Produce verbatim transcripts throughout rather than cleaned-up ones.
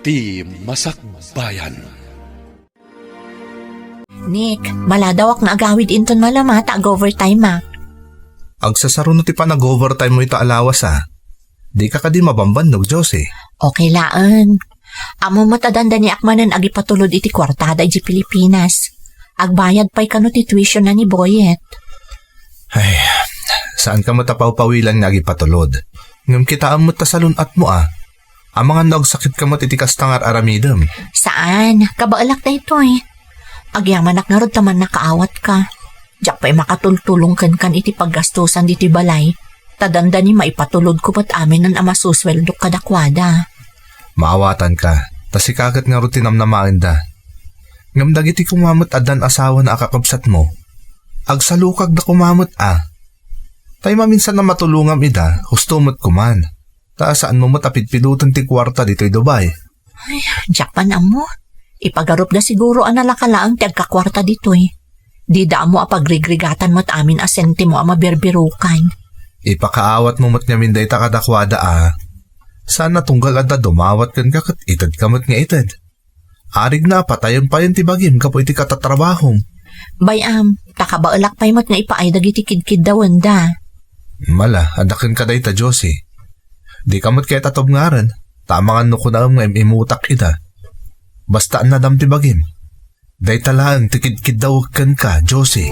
Ti Masakbayan. Nick, maladawak nga agawid inton malama ta ag-overtime ak. Agsasaruno ti panag-overtime mo ita a lawas, a. Dika kadi mabambannog, Josie? Okay laeng. Ammo met a dandaniak manen agipatulod iti kuartada idiay Pilipinas. Agbayad pay kano ti tuition na ni Boyet. Ay, saan ka met a pawpawilan nga agipatulod. Ngem kitaem met ta salun-at mo, a. Amangan no agsakit ka met iti kasta nga ar-aramidem. Saan, kabaelak daytoy. Agyamanak ngarud ta mannakaawat ka. Diak pay makatultulong kenkan iti paggastusan ditoy balay. Ta dandani maipatulodko met aminen a masusueldok kadakuada. Maawatan ka, ta sika ket ngarud ti namnamaenda. Ngem dagiti koma met addan asawana a kakabsatmo, agsalukagda koma met a. Tay maminsan a matulongam ida, husto met koman. Ta saanmo met a pidpidoten ti kuarta ditoy Dubai. Ay, diak man ammo. Ipagarupda siguro a nalaka laeng ti agkakuarta ditoy. Dida ammo a pagrigrigatan met amin a sentimo a maberberukan. Ipakaawatmo met ngamin dayta kadakuada a. Saan a tunggal adda dumawat kenka ket itedka met nga ited. Arigna a patayen payen ti bagim gapu iti katatrabahom. Bay-am, ta kabaelak pay met nga ipaay dagiti kidkiddawenda. Mala, adda kenka dayta, Josie. Dika met kayat a tubngaren, ta amangan no kunaem nga im-imutak ida. Basta annadam ti bagim. Dayta laeng ti kidkiddawek kenka, Josie.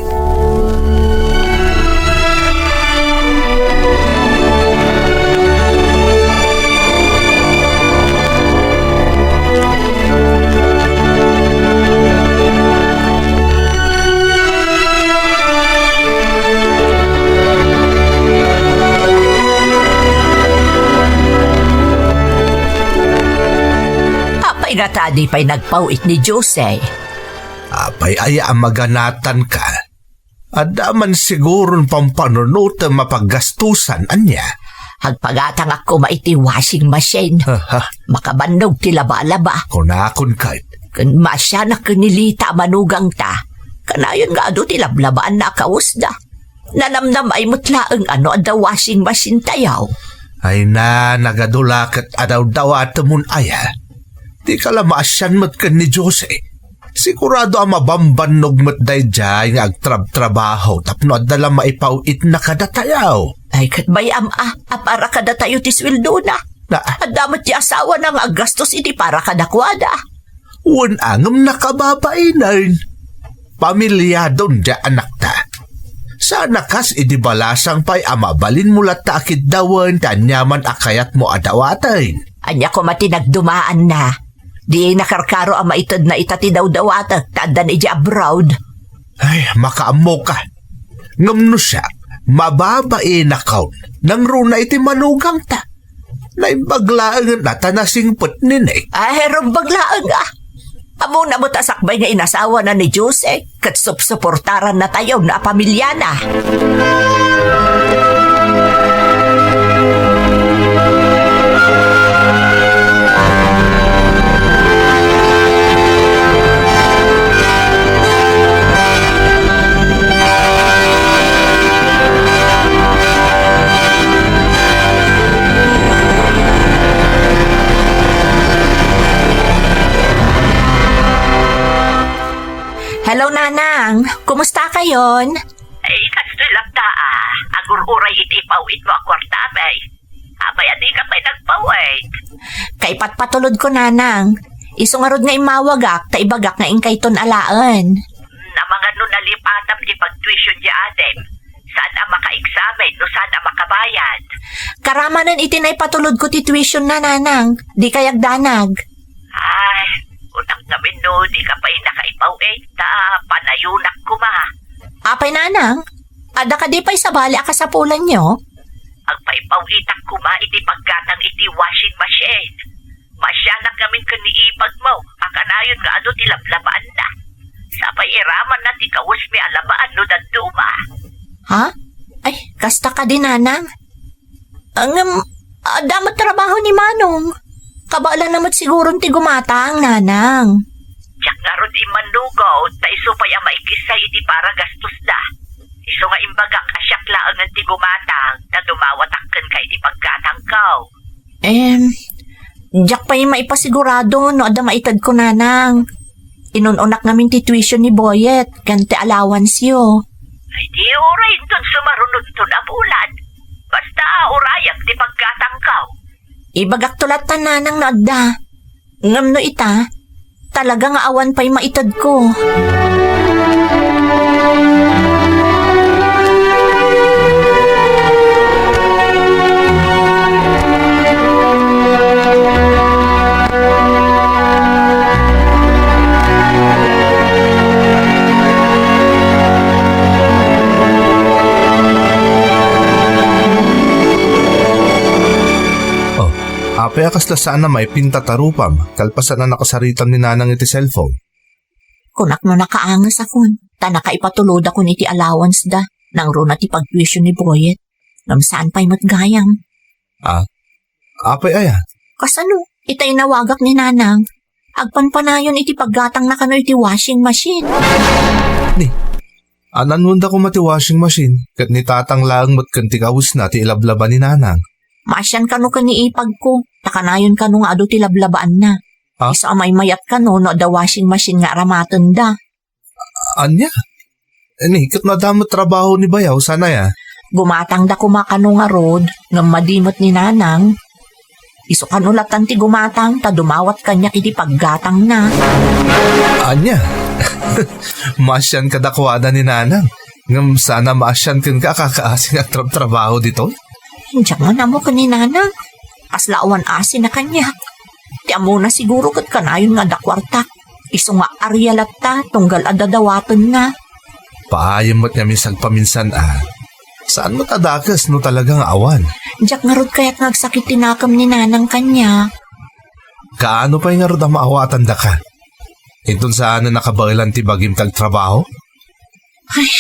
Apay ngata di pay nagpaw-it ni Jose? Apay aya a maganatanka? Adda man siguron pampanunotem a paggastusan, ania? Agpagatangak koma iti washing machine. Aha. Makabannog ti laba-laba. Kunakon ket. Ken maasianak ken ni Lita a manugangta. Kanayon nga adu ti lablabaanna a kawesda. Nanamnamaay met laeng a no adda washing machine tayo. Ay na, nagadu la ket a dawdawatemon aya. Dika la maasian met ken ni Jose. Sigurado a mabambannog met daydiay nga agtrabtrabaho tapno adda la maipaw-itna kadatayo. Ay, ket bay-am a, a para kadatayo ti sueldona. Na? Adda met ti asawana nga aggastos iti para kadakuada. Wen a, ngem nakababainen. Pamiliadon diay anakta. Saan a kas idi balasang pay a mabalinmo latta a kiddawen ti aniaman a kayatmo a dawaten. Ania koma ti nagdumaanna? Di nakarkaro a maitedna ita ti dawdawatek ta addan idiay abroad. Ay, makaammoka. Ngem no siak, mababainak nangruna iti manugangta. Naimbag laengen a ta nasingpet ni Nick. Ay, rumbag laeng a. Ammona met a sakbay nga inasawana ni Jose, ket supsuportaran natayo a pamilyana. Hello, Nanang. Kumusta kayon? Ay, kastoy latta, a. Agur-uray iti ipaw-itmo a kuarta, bay. Apay a dika pay nagpaw-it? Kaipatpatulodko, Nanang. Isu ngarud nga immawagak, ta ibagak nga inkayton alaen. Amangan no nalipatam ti pagtuition diay adim. Saan a makaeksamen no saan a makabayad. Karamanen iti naipatulodko ti tuition na, Nanang. Dikay agdanag. Ay, kunak ngamin no dika pay nakaipaw-it, ta panayonak koma. Apay, Nanang? Adda kadi pay sabali a kasapulanyo? Agpaipaw-itak koma iti paggatang iti washing machine. Maasianak ngamin ken ni ipagmo a kanayon nga adu ti lablabaanna. Sapay iramanna ti kawesmi a labaan no dadduma. Ha? Ay, kasta kadi, Nanang? Ngem, adda met trabaho ni Manong. Kabaelanna met siguron ti gumatang, Nanang. Diak ngarud immannugot, ta isu pay a maikissay iti para gastosda. Isu nga imbagak a siak laengen ti gumatang, ta dumawatak kenka iti paggatangko. Em, Diak pay maipasigurado no adda maitedko, Nanang. Inun-unak ngamin ti tuition ni Boyet ken ti allowance-yo. Ay, di uray inton sumarunodton a bulan. Basta urayak ti paggatangko. Ibagakto latta, Nanang, no adda. Ngem no ita, talaga nga awan pay maitedko. Oh, apay a kasla saan a maipinta ti arupam, kalpasan a nakasaritam ni Nanang iti cellphone? Kunak no nakaangesakon, ta nakaipatulodakon iti allowance-da, nangruna ti pagtuition ni Boyet. Ngem saan pay met gayam. Ah, apay aya? Kasano? Ita inawagak ni Nanang. Agpanpanayon iti paggatangna kano iti washing machine. Ni, ananwenda koma ti washing machine, ket ni Tatang laeng met ken ti kawesna ti ilablaba ni Nanang. Maasian kano ken ni ipagko, ta kanayon kano nga adu ti lablabaanna. Ah? Isu a maymayat kano no adda washing machine nga aramatenda. Ania? Ni, ket no adda met trabaho ni bayaw, saan aya? Gumatangda koma kano ngarud, ngem madi met ni Nanang. Isu kano lattan ti gumatang, ta dumawat kaniak iti paggatangna. Ania? Maasian kadakuada ni Nanang. Ngem saan a maasian kenka a kakaasi nga agtrabtrabaho ditoy? Diak man ammo ken ni Nanang. Kasla awan asina kaniak. Ti ammona siguro ket kanayon nga adda kuartak. Isu nga aria latta tunggal adda dawatenna. Paayem met ngamin sagpaminsan a. Saan met a dakes no talaga nga awan? Diak ngarud kayat nga agsakit ti nakem ni Nanang kaniak. Kaano pay ngarud a maawatandaka? Inton saanen a kabaelan ti bagim ti agtrabaho? Ay,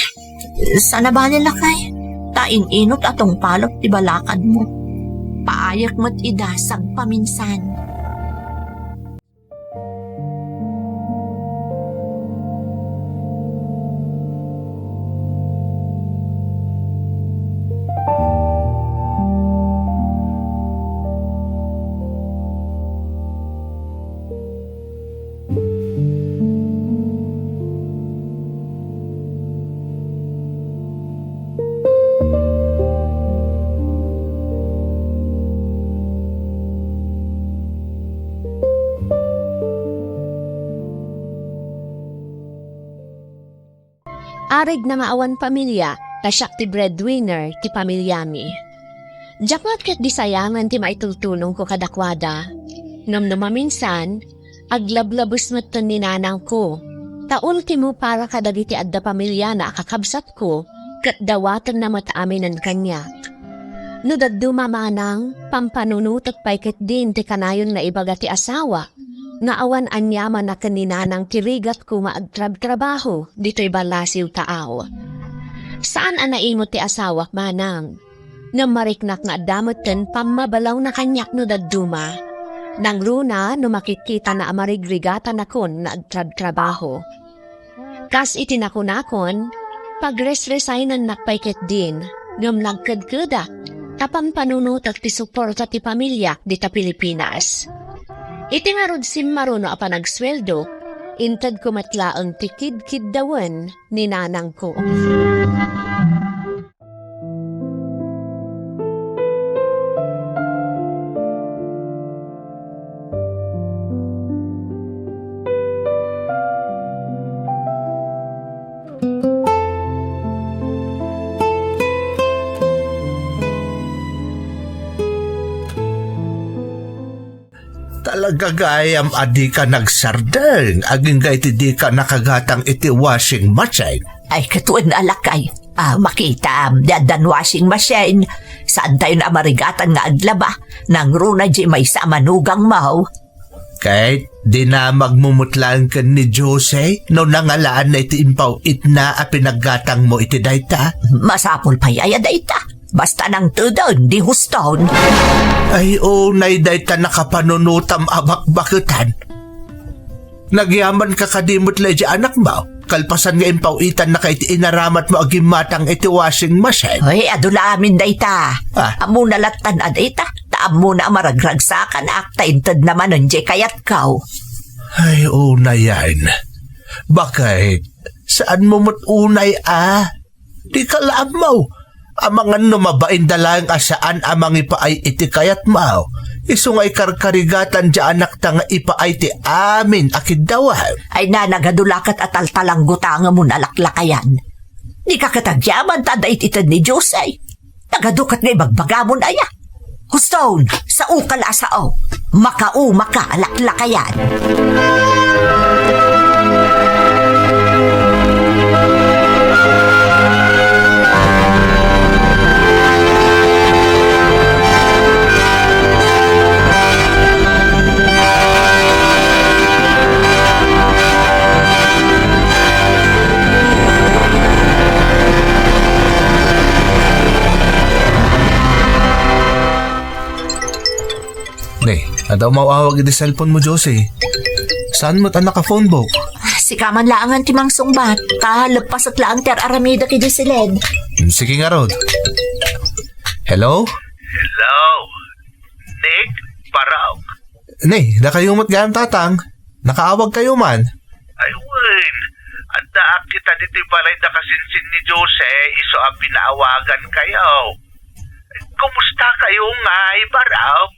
saan a bale, lakay. Ta in-inut a tungpalek ti balakadmo. Paayek met ida sagpaminsan. Arigna nga awan pamilia, ta siak ti breadwinner ti pamilyami. Diak met ket di sayangen ti maitultulongko kadakuada. Ngem no maminsan, aglablabes metten ni nanangko, ta ultimo para kadagiti adda pamiliana a kakabsatko, ket dawatenna met aminen kaniak. No dadduma manang, pampanunotek pay ketdin ti kanayon nga ibaga ti asawa, nga awan aniaman a ken ni nanang ti rigatko nga agtrabtrabaho ditoy ballasiw taaw. Saan a naimut ti asawak manang. Ngem mariknak nga adda metten pammabalawna kaniak no dadduma. Nangruna no makitkitana a marigrigatanakon nga agtrabtrabaho. Kas iti nakunakon, pagresresignennak pay ketdin, ngem nagkedkedak, ta pampanunotek ti suporta ti pamiliak dita Pilipinas. Iti ngarud simmaruno a panagsueldok, intedko met laeng ti kidkiddawen ni nanangko. Talaga gayam a dika nagsardeng agingga iti dika nakagatang iti washing machine. Ay, ket wen a lakay. Ah, makitam, di addan washing machine. Saantayon a marigatan nga aglaba. Nangruna di maysa a manugangmo. Ket dinamagmo met laeng ken ni Jose no nangalaanna iti impaw-itna a pinaggatangmo iti dayta? Masapul pay aya dayta? Basta nangteden, di huston. Ay, unay dayta nakapanunotam a bakbaketan. Nagyamanka kadi met la idiay anakmo, kalpasan nga impaw-itannaka iti inaramatmo a gimmatang iti washing machine. Ay, adu la amin dayta. Ah. Ammona lattan a dayta, ta Ammona a maragragsakanak ta intedna manen diay kayatko. Ay, unayen. Bakit? Saanmo met unay a? Dika la ammo. Amangan no mabain da laeng a saan a mangipaay iti kayatmo. Isu nga ikarkarigatan diay anakta nga ipaay ti amin a kiddaw. Ay, nanagadu la ket a taltalanggutangamon a laklakayan. Dika ket agyaman ta adda it ited ni Jose. Nagadu ket nga ibagbagamon aya. Huston, sao ka la a sao. Makauma ka a laklakayan. Ne, adda umaw-awag iti cellphone mo, Josie. Saan met a naka-phone book? Sika man laangan ti mangsungbat. Ta leppaset laeng ti ar-aramidek idiay siled. Hmm, sige ngarud. Hello? Hello? Nick? Barok? Ne, dakayo met gayam, Tatang. Nakaawag kayo man? Ay, wen. Addaak ita ditoy balay da kasinsin ni Jose, isu a pinaawagan kayo. Kumusta kayo ngay, Barok?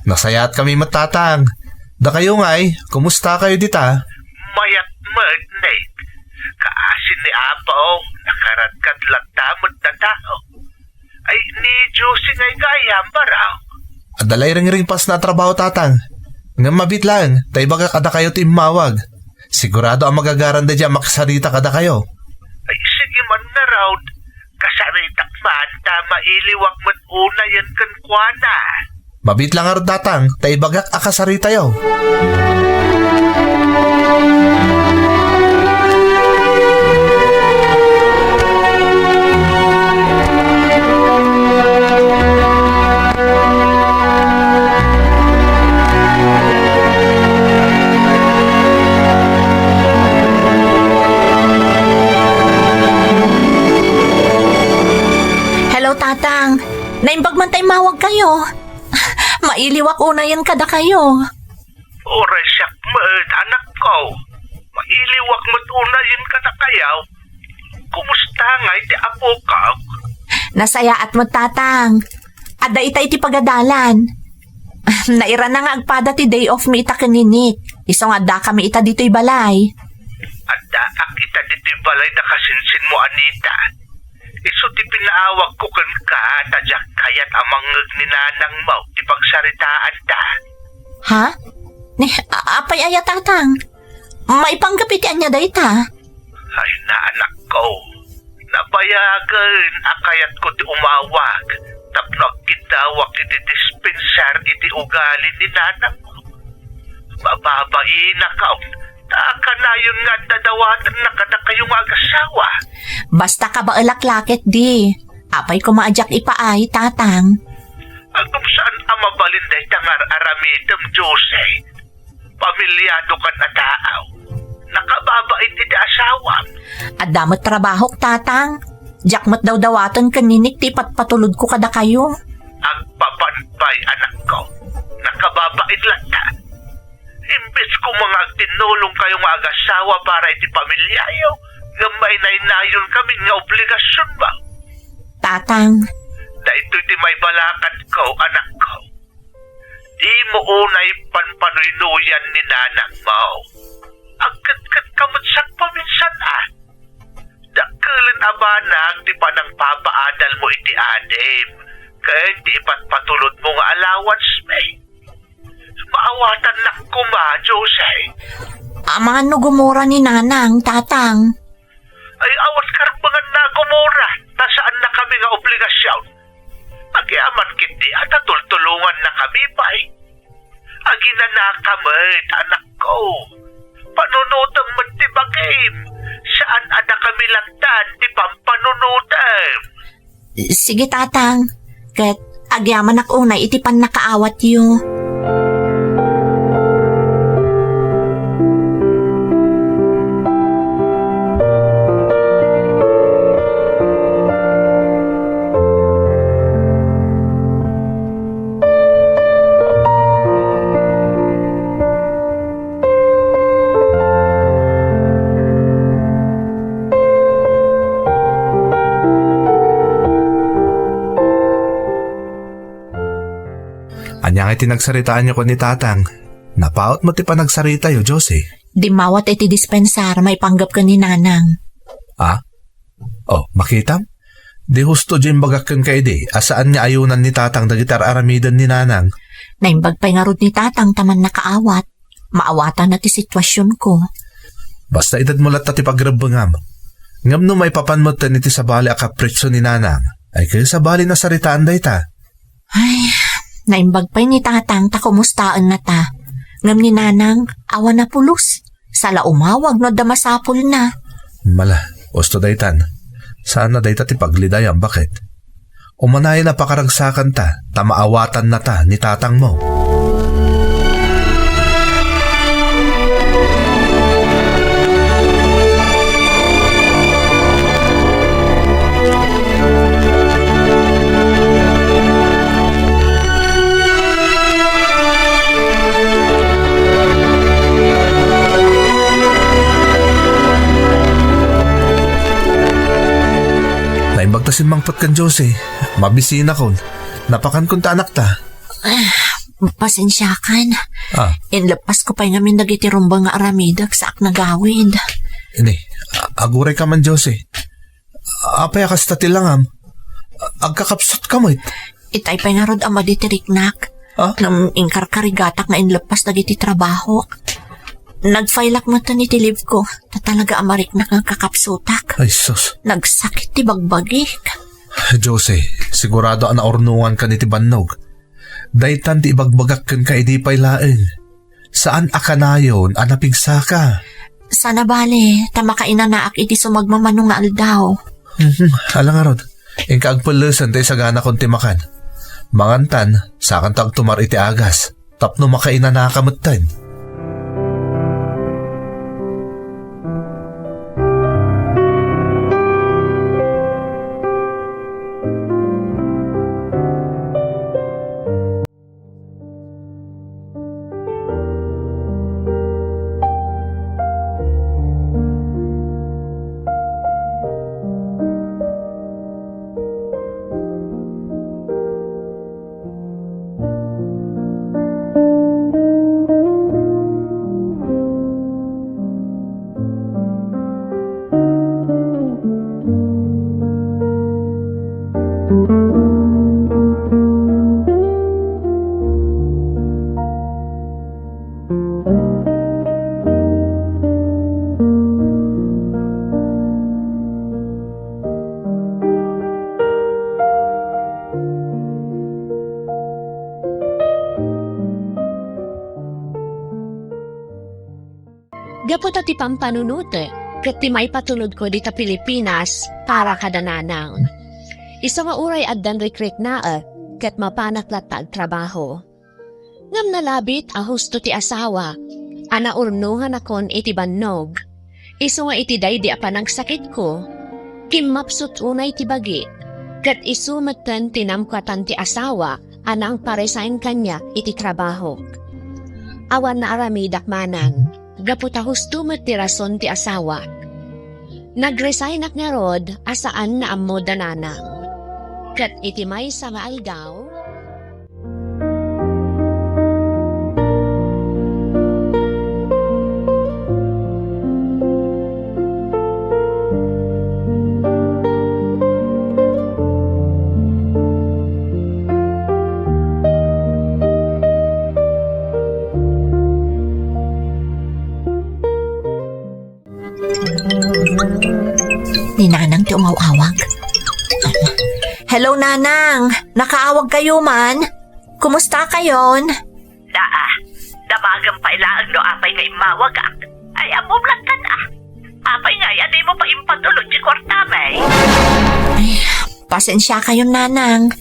Nasayaat kami met, Tatang. Dakayo ngay, kumusta kayo dita? Mayat met, Nick. Kaasi ni Apo, nakaradkad latta met a tao. Ay, ni Josie ngay gayam, Barok? Adda la iringringpasna a trabaho, Tatang. Ngem mabiit laeng, ta ibagak a dakayo ti immawag. Sigurado a magagaran daydiay a makasarita kadakayo. Ay, sige man ngarud. Kasaritak man, ta mailiwak met unayen kenkuana. Mabiit la ngarud, Tatang, ta ibagak a kasaritayo. Hello, Tatang. Naimbag man ta immawag kayo. Mailiwak unayen kadakayo. Uray siak met, anakko. Mailiwak met unayen kadakayo. Kumusta ngay ti apok? Nasayaat met, Tatang. Adda ita iti pagadalan. Nairana nga agpada ti day off mi ita ken ni Nick. Isu nga addakami ita ditoy balay. Addaak ita ditoy balay da kasinsinmo, Anita. Isu ti pinaawagko kenka, ta diak kayat a mangngeg ni nanangmo ti pagsaritaanta. Ha? Ni, a-, apay aya, Tatang? Maipanggep iti ania dayta? Ay, anakko. Nabayagen a kayatko ti umawag tapno agkiddawak iti dispensar iti ugali ni nanangmo. Mababainak, ta kanayon nga adda dawatenna kadakayo nga agasawa. Basta kabaelak la ketdi. Apay koma a diak ipaay, Tatang? Ngem saan a mabalin dayta nga ar-aramidem, Jose. Pamilyado kan a tao. Nakababait iti asawam. Adda met trabahok, Tatang. Diak met dawdawaten ken ni Nick ti ipatpatulodko kadakayo. Agpapan pay, anakko. Nakababait latta. Imbes koma nga agtinnulong kayo nga agasawa para iti pamilyayo, ngem mainaynayonkamin nga obligasionmo. Tatang. Daytoy ti maibalakadko, anakko. Dimo unay panpanuynuyan ni nanangmo. Agketketka met sakpaminsan, a. Dakkelen a banag ti panangpapaadalmo iti adim ken ti ipatpatulodmo nga allowance, May. Maawatannak koma, Jose. Amangan no gumura ni Nanang, Tatang. Ay, awan karbengan na gumura, ta saannakami nga obligasion. Agyamankami ketdi a ta tultulongannakami pay. Aginanaka met, anakko. Panunotem met ti bagim. Saan a dakami latta ti pampanunotem. Sige, Tatang. Ket agyamanak unay iti pannakaawatyo. Ti nagsaritaanyo ken ni Tatang, napaut met ti panagsaritayo, Josie. Dimmawat iti dispensar maipanggep ken ni Nanang. Ah? Oh, makitam? Di husto diay imbagak kenka idi a saan nga ayunan ni Tatang dagiti ar-aramiden ni Nanang. Naimbag pay ngarud ni Tatang ta mannakaawat. Maawatanna ti situasionko. Basta itedmo latta ti pagrebbengam. Ngem no maipapan metten iti sabali a kapritso ni Nanang, ay kayo sabali nasaritaan dayta. Ay, naimbag pay ni Tatang ta kumustaenna ta. Ngem ni Nanang, awan a pulos. Sa la umawag no adda masapulna. Mala, usto daytan. Saan na dayta ti paglidayam, baket? Umanayon a pakaragsakanta ta maawatannata ni Tatangmo. Naimbag ta simmangpet ken Josie. Mabisinakon. Napakankon ta anakta. Ah, pasensiakan. Ah. Inleppasko pay ngamin dagiti rumbeng nga aramidek saak nagawid. Ini, a-, agurayka man, Josie. Apay a kasta ti langam? Agkakapsutka met. Itay pay ngarud a madi ti riknak. Ah? Ngem inkarkarigatak nga inleppas dagiti trabahok. Nag-fileak metten iti leave ko. Ta talaga a mariknak nga agkakapsutak. Ay, sus. Nagsakit ti bagbagik. Josie, sigurado a naurnongankan iti bannog. Daytan ti ibagbagak kenka idi pay laeng. Saan a kanayon a napigsaka. Sana bale, ta makainanaak iti sumagmamano nga aldaw. Mhm, ala ngarud. Inka agpellesen ta isaganakon ti makan. Mangantan, sakanto agtumar iti agas. Tapno makainanaka metten. Gapu ta ti pampanunotek ket ti maipatunodko dita Pilipinas para kada nanang. Isu nga uray addan rikriknaek ket mapanak latta agtrabaho. Ngem nalabit a husto ti asawa a naurnonganakon iti bannog. Isu nga iti daydi a panagsakitko, kimmapsut unay ti bagi, ket isu metten ti namkatan ti asawa a nangparesign kaniak iti trabahok. Awan naaramidak manen, gapu ta husto met ti rason ti asawak. Nagresignak ngarud a saan nga ammo da nanang. Ket iti maysa nga aldaw, Ni Nanang ti umaw-awag. Hello, Nanang! Nakaawag kayo man? Kumusta kayon? Daa, damagem pay laeng no apay nga immawagak. Ay, ammom latta, ah. Apay nga, adimo pay impatulod ti kuartam, eh? Ay, pasensia kayon, Nanang.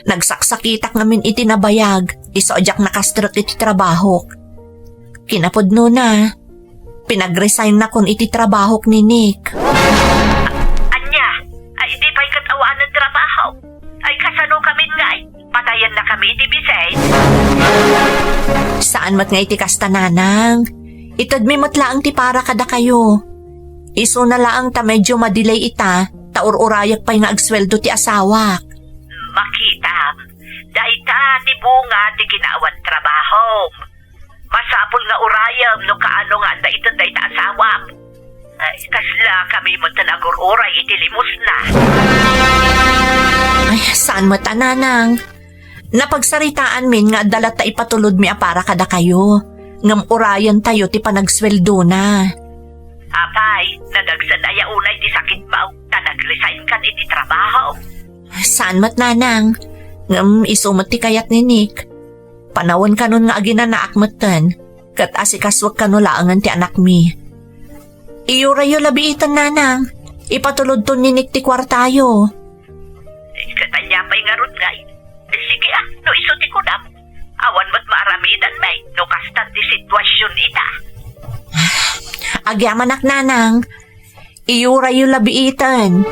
Nagsaksakitak ngamin iti nabayag. Isu a diak nakastrek iti trabahok. Kinapudnona, pinagresign nakon iti trabahok ni Nick. Ania? Ay, di pay ket awanen trabaho? Ay, kasano kamin ngay? Patayenna kami iti bisin? Saan met nga iti kasta, Nanang. Itedmi met laeng ti para kadakayo. Isuna laeng ta medyo madelay ita, ta ur-urayek pay nga agsueldo ti asawak. Makita, Dayta ti bunga ti kinaawan trabahom. Masapul nga urayem no kaano nga adda ited dayta asawam. Ay, kasla kami met ti nagur-uray iti limosna. Ay, saan met a, Nanang? Napagsaritaanmin nga adda latta ipatulodmi a para kadakayo. Ngem urayentayo ti panagsueldona. Apay, nadagsen aya unay ti sakitmo, ta nag-resign kan iti trabaho? Saan met, Nanang. Ngem isu met ti kayat ni Nick. Panawen kanon nga aginanaak metten, ket asikasuek kano laengen ti anakmi. Iyurayyo la biiten, Nanang. Ipatulodton ni Nick ti kuartayo. Eh, ket ania pay ngarud ngay? Sige a, no isu ti kunam. Awan met maaramidanmi no kasta ti situasion ita. Agyamanak, Nanang. Iyurayyo la biiten.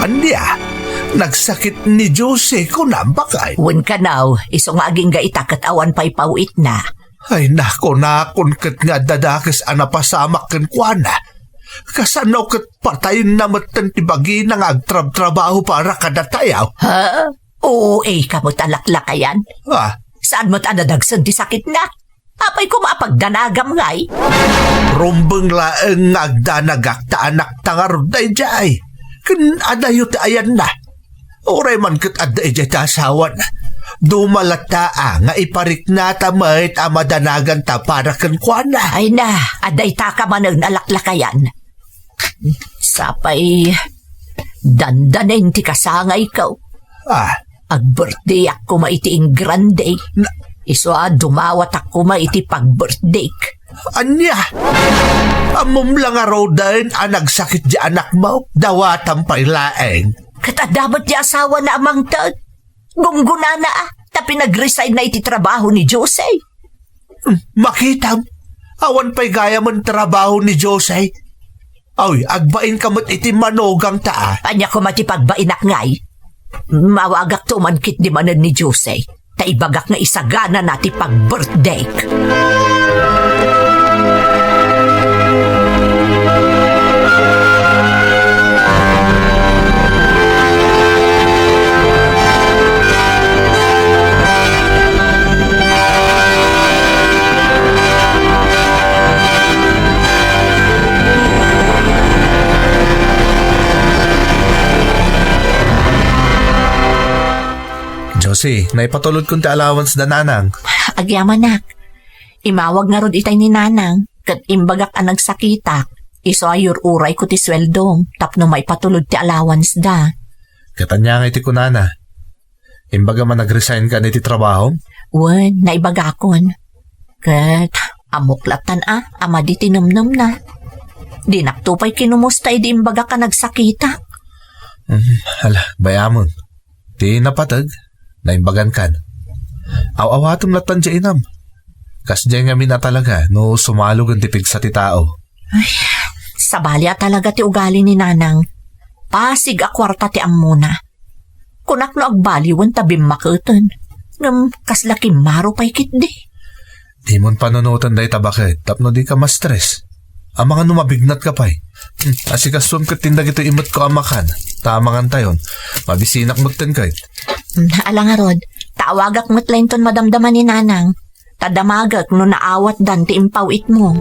Ania? Nagsakit ni Jose, kunam, baket? Wen kano, isu nga agingga ita ket awan pay paw-itna. Ay, nakunakon ket nga adda dakes a napasamak kenkuana. Kasano ket patayenna metten ti bagina nga agtrabtrabaho para kadatayo? Ha? O A ka met a laklakayan? Ah. Saan met a nadagsen ti sakitna? Apay koma a pagdanagam ngay? Rumbeng laeng nga agdanagak ta anakta ngarud daydiay. Ken adayo ti ayanna. Uray man ket adda idiay ti asawana. Duma latta a nga ipariknata met a madanaganta para kenkuana. Ay na, adda itaka manen a laklakayan. Sapay, dandanen ti kasangayko. Ah. Ag-birthday-ak koma iti ingrande. Na- Isu a dumawatak koma iti pag-birthday-k. Ania? Ammom la ngaruden a nagsakit di anakmo? Dawatam pay laeng. Ket adda met di asawana a mangted. Gunggonana a, ta pinag-resign na iti trabaho ni Jose. Hmm, makitam, awan pay gayamen trabaho ni Jose. Awi, agbain ka met iti manugangta a. Ania koma ti pagbainak ngay? Mawagakto man ketdi manen ni Jose, ta ibagak nga isaganana ti pag-birthday-k. Josie, naipatulodkon ti allowance da nanang. Agyamanak. Imawag ngarud itay ni nanang, ket imbagak a nagsakitak. Isu a yur-urayko ti sueldom tapno maipatulod ti allowance da. Ket ania nga iti kunana? Imbagam a nag-resign ka iti trabahom? Wen, naibagakon. Ket ammok lattan a, a madi ti nemnemna. Dinakto pay kinumusta idi imbagak a nagsakitak. Hmm, hala, bay-amon. Ti napateg, naimbagan kan. Aw-awatem lattan diay inam. Kasdiay ngamin a talaga no sumalogen ti pigsa ti tao. Ay, sabali a talaga ti ugali ni nanang. Pasig a kuarta ti ammona. Kunak no agbaliwen ta bimmaketen. Ngem kasla kimmaro pay ketdi. Dimon panunoten dayta baket tapno dika ma-stress. Amangan no mabignat ka pay. Hmm, asikasuem ketdin dagitoy imetko a makan. Ta amangantayon. Mabisinak metten ket. Hmm, ala ngarud, ta awagak met laenton madamdama ni nanang. Ta damagek no naawatdan ti impaw-itmo.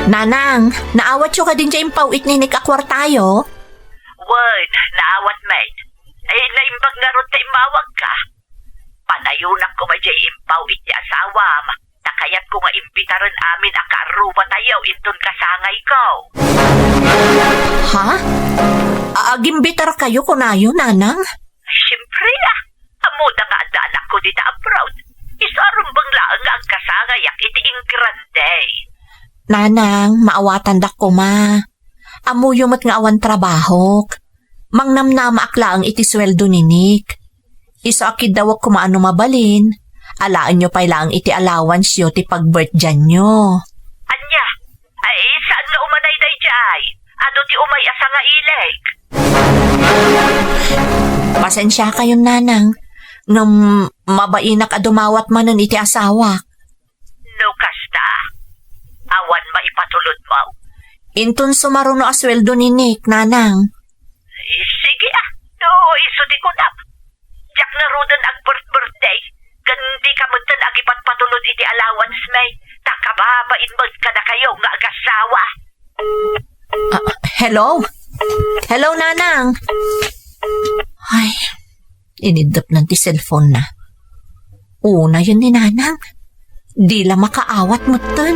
Nanang, naawatyo kadin ti impaw-it ni Nick a kuartayo? Wen, naawat met. Ay, naimbag ngarud ta immawagka. Panayonak koma diay impaw-it ti asawam, ta kayatko nga imbitaren amin a kaarrubatayo inton kasangayko. Ha? A-, agimbitarkayo kunayo, nanang? Ay, siempre a. Kuna nga adda anakko dita abroad, isu a rumbeng laeng nga agkasangayak iti ingrande. Nanang, maawatandak koma. Ammoyo met nga awan trabahok. Mangnamnamaak laeng iti sueldo ni Nick. Isu a kiddawek koma a no mabalin, alaenyo pay laeng iti allowance-yo ti pag-birthday-anyo. Ania? Ay, saan nga umanay daydiay? Adu ti umay a sangaileg? Pasensiakayon, nanang, ngem mabainak a dumawat manen iti asawak. No kasta, awan maipatulodmo? Inton sumaruno a sueldo ni Nick, nanang. Eh, sige, ah. No, isu ti kunam. Diak ngaruden ag-birth-birthday. Ken dika metten agipatpatulod iti allowance-mi. Ta kababain met kadakayo nga agasawa. Ah, hello? Hello, nanang. Ay, iniddepna ti cellphone-na. Unayen ni nanang. Di la makaawat metten.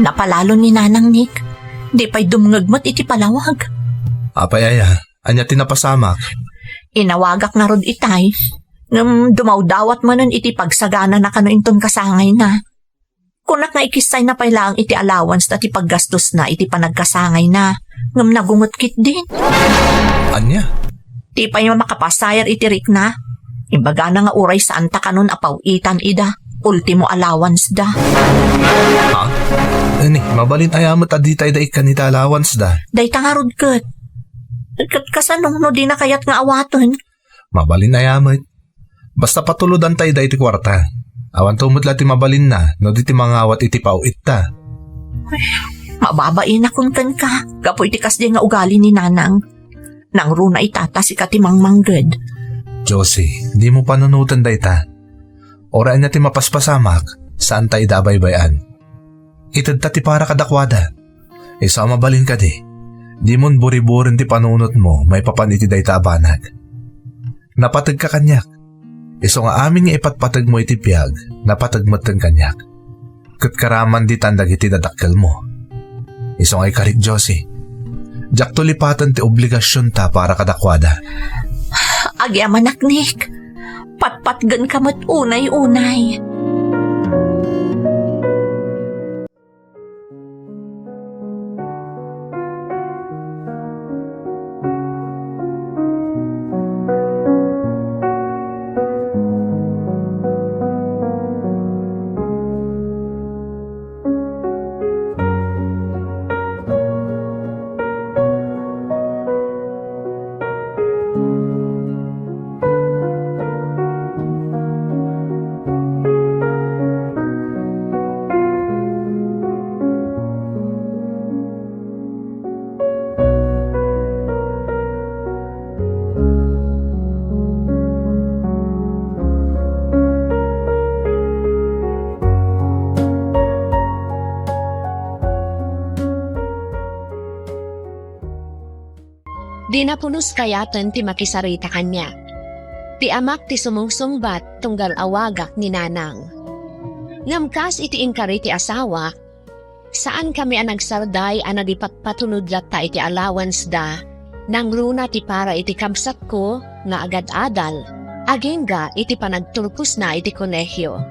Napalalo ni Nanang Nick. Di pay dumngeg met iti palawag. Apay aya, ania ti napasamak? Inawagak ngarud itay, ngem dumawdawat manen iti pagsaganana kano inton kasangayna. Kunak nga ikissayna pay laeng iti allowance-na ti paggastosna iti panagkasangayna, ngem nagunget ketdin. Ania? Di pay makapasayar iti rikna. Imbagana nga uray saanta kanon a paw-itan ida, ultimo allowance-da. Ha? Ani, mabalin aya met a ditay da ikkan iti allowance-da? Dayta ngarud ket. Ket kasano no dina kayat nga awaten? Mabalin aya met. Basta patulodanta ida iti kuarta. Awanto met la ti mabalinna no di ti mangawat iti paw-itta. Ay, mababainakon kenka, gapu iti kasdi nga ugali ni Nanang. Nangruna ita ta sika ti mangmangged. Josie, dimo panunoten dayta. Uray ania ti mapaspasamak, saanta ida a baybay-an. Itedta ti para kadakuada. Isu a mabalin kadi, dimon buriburen ti panunotmo maipapan iti dayta a banag. Napategka kaniak. Isu nga amin nga ipatpategmo iti biag, napateg metten kaniak. Ket karaman ditan dagiti dadakkelmo. Isu nga ikarik, Josie. Diakto lipaten ti obligasionta para kadakuada. Agyamanak, Nick. Patpatgenka met unay-unay. Di napunos kayaten ti makisarita kaniak. Ti amak ti sumungsungbat tunggal awagak ni Nanang. Ngem kas iti inkari ti asawak, saankami a nagsarday a nagipatpatulod latta iti allowance-da, nangruna ti para iti kabsatko nga agad-adal, agingga iti panagturposna iti kolehio.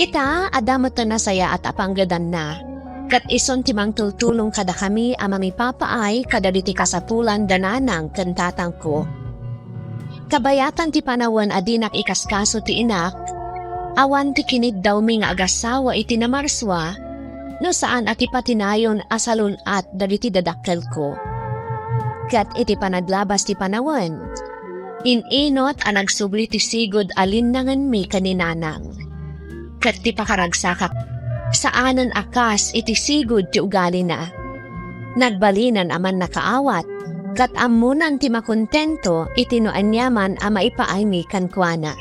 Ita, adda met nasayaat a panggedanna, ket isun ti mangtultulong kadakami a mangipapaay kadagiti kasapulan da Nanang ken Tatangko. Kabayatan ti panawen a dinak ikaskaso ti inak, awan ti kiniddawmi nga agasawa iti namarsua, no saan a ti patinayon a salun-at dagiti dadakkelko. Ket iti panaglabas ti panawen, in-inot a nagsubli ti sigud a linnangenmi ken ni Nanang. Ket ti pakaragsakak, saanen a kas iti sigud ti ugalina. Nagbalinan a mannakaawat, ket ammonan ti makontento iti no aniaman a maipaaymi kenkuana.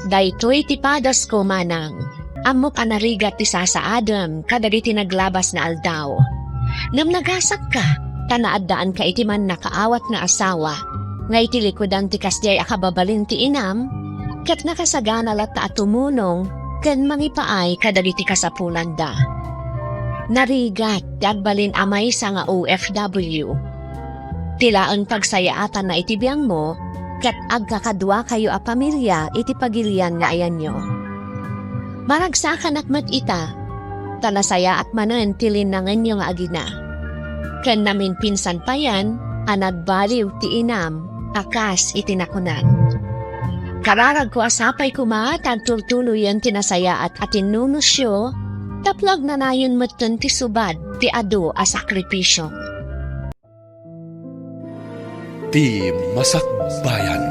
Daytoy ti padasko, manang. Ammok a narigat ti sasaadem kadagiti naglabas nga aldaw. Ngem nagasakka, ta naaddaanka iti mannakaawat nga asawa, nga iti likudan ti kasdiay a kababalin ti inam, ket nakasagana latta a tumunong ken mangipaay kadagiti kasapulanda. Narigat ti agbalin a maysa nga O F W. Ti laeng pagsayaatanna iti biangmo, ket agkakaduakayo a pamilia iti pagilian nga ayanyo. Maragsakanak met ita, ta nasayaat manen ti linnangenyo nga agina. Ken namimpinsan payen a nagbaliw ti inam a kas iti nakunan. Kararagko a sapay koma ta agtultuloyen ti nasayaat a tinnunusyo, tapno agnanayon metten ti subad ti adu a sakripisio. Ti masakbayan.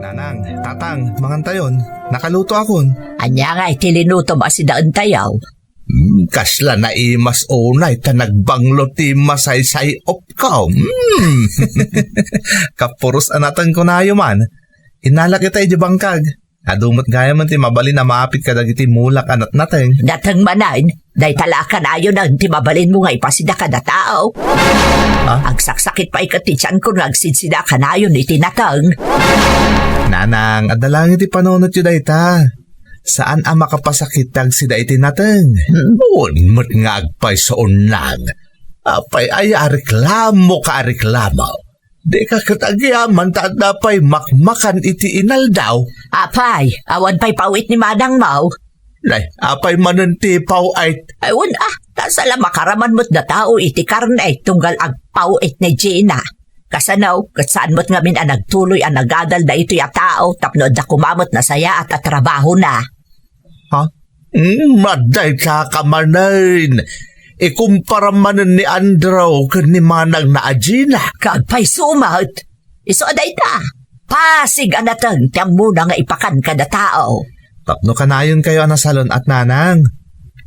Nanang, tatang, mangantayon. Nakaluto akon. Ania nga iti linutom a sidaentayo? Hmm, kasla naimas unay ta nagbanglo ti masaysay-opko. Hmm. Kapuros a natengko nayo man. Inalak ita idiay bangkag. Adu met gayam ti mabalin a maapit kadagiti mulak a natnateng. Nateng manen, dayta la a kanayonen ti mabalinmo nga ipasida kada tao. Ah? Agsaksakit pay ket ti tianko nga agsidsida a kanayon iti nateng. Nanang, adda laeng iti panunotyo dayta. Saan a makapasakit ti agsida iti nateng. Hmm? Wen met nga agpayso, Onnang. Apay aya a reklamoka a reklamo? Dika ket agyaman ta adda pay makmakan iti inaldaw. Apay, awan pay pawit ni manangmo? Nay, apay manen ti pawit? Ay, wen a, ta saan la makaraman met da tao iti karne tunggal agpawit ni Gina. Kasano, ket saan met ngamin a nagtuloy a nagadal daytoy a tao tapno adda koma met nasayaat a trabahona. Ha? Hmm, adda ita ka manen. Ikumpara manen ni Andrew ken ni manangna a Gina. Kaagpayso met. Isu a dayta, pasig a nateng ti ammona nga ipakan kada tao. Tapno kanayonkayo a nasalun-at, nanang.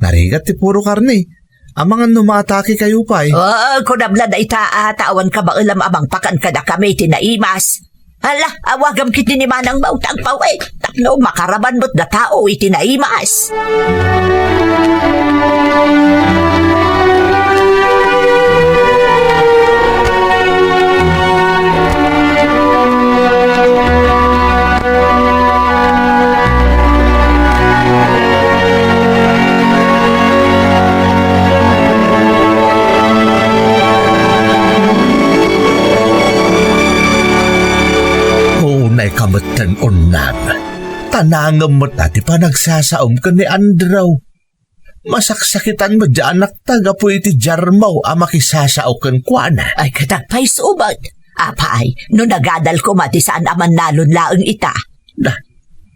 Narigat ti puro karne. Amangan no maatakekayo pay. Ah, kunam la dayta, a, ta awan kabaelam a mangpakan kadakami iti naimas. Hala, awagam ketdi ni manangmo ta agpawit, tapno makaraman met da tao iti naimas. Unay ka metten, Onnang. Ta nangem met a ti panagsasaom ken ni Andrew. Masaksakitan met ti anakta gapu iti diarmo a makisasao kenkuana. Ay, ket agpayso met. Apay, no nagadal koma ti saan a mannalon laeng ita? Na,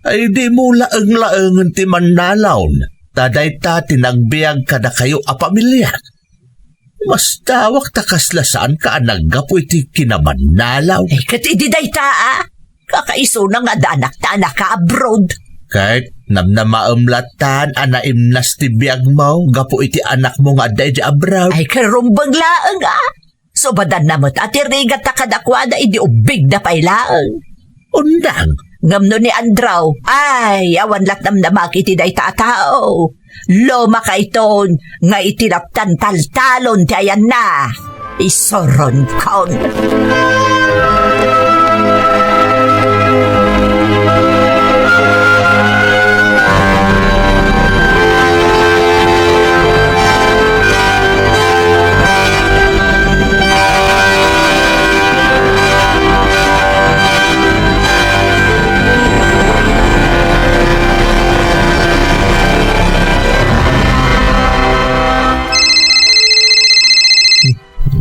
ay, dimo laeng-laengen ti mannalon, ta dayta ti nagbiag kadakayo a pamilia. Mastawak ta kasla saanka a naggapu iti kinamannalaw. Ay, ket idi dayta, a? Kakaisuna nga adda anakta a naka-abroad. Ket namnamaem lattan a naimnas ti biagmo gapu iti anakmo nga adda idiay abroad. Ay, ket rumbeng laeng, a? Subadanna met a ti rigatta kadakuada idi ubbigda pay laeng. Undang. Ngem no ni Andrew, ay, awan lat namnamak iti dayta a tao. Lomakayton nga iti lattan taltalon ti ayanna. Isuronkon.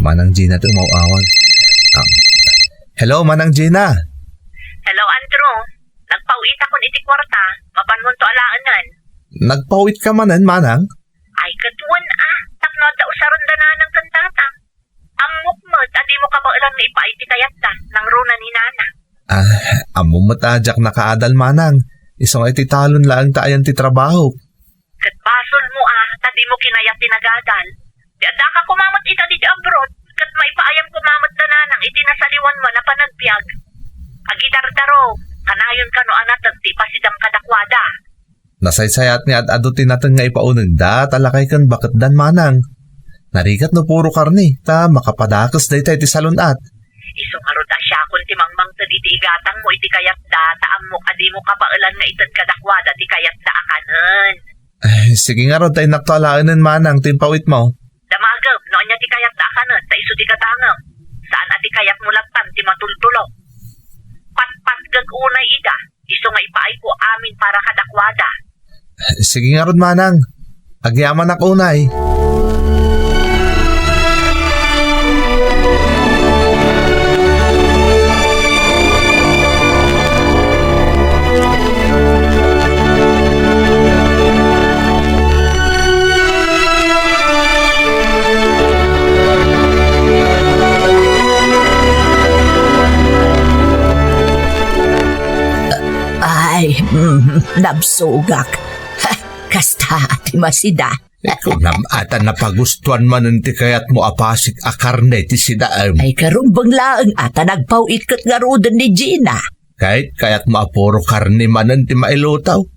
Manang Gina ti umaw-awag. Ah. Hello, Manang Gina. Hello, Andrew. Nagpawitakon iti kuarta. Mapanmonto alaenan. Nagpawitka manen, Manang? Ay, ket wen a, tapno adda usaren da nanang ken tatang. Ammok met a dimo kabaelan nga ipaay ti kayatta, nangruna ni nana. Ah, ammom met a diak nakaadal, Manang. Isu nga iti talon laeng ta ayan ti trabahok. Ket basolmo a, ta dimo kinayat ti nagadal. Ti addaka koma met ita didi abroad, ket maipaayam koma met da nanang iti nasaliwanmo a panagbiag. Agidardaro, Kanayon kano a nateng ti ipasidam kadakuada. Nasaysayat nga ad-adu ti nateng nga ipaunegda, ta lakay ken baketdan, manang. Narigat no puro karne, ta makapadakes dayta iti salun-at. Isu ngarud a siakon ti mangmangted iti igatangmo iti kayatda, ta ammok a dimo kabaelan nga ited kadakuada ti kayatda a kanen. Ay, sige ngarud, ta innakto alaenen, manang, ti impawitmo. Damagem no ania ti kayatda a kanen, ta isu ti gatangem. Saan a ti kayatmo lattan ti matultulok. Patpatgek unay ida, isu nga ipaayko amin para kadakuada. Sige ngarud, manang. Agyamanak unay. Ay, mm, nabsugak. Ha, kasta ti masida. Kunam a ta napagustuan manen ti kayatmo a pasig a karne ti sidaem. Ay, karumbeng laeng a ta nagpaw-it ket ngaruden ni Gina. Ket kayatmo a puro karne manen ti mailuto?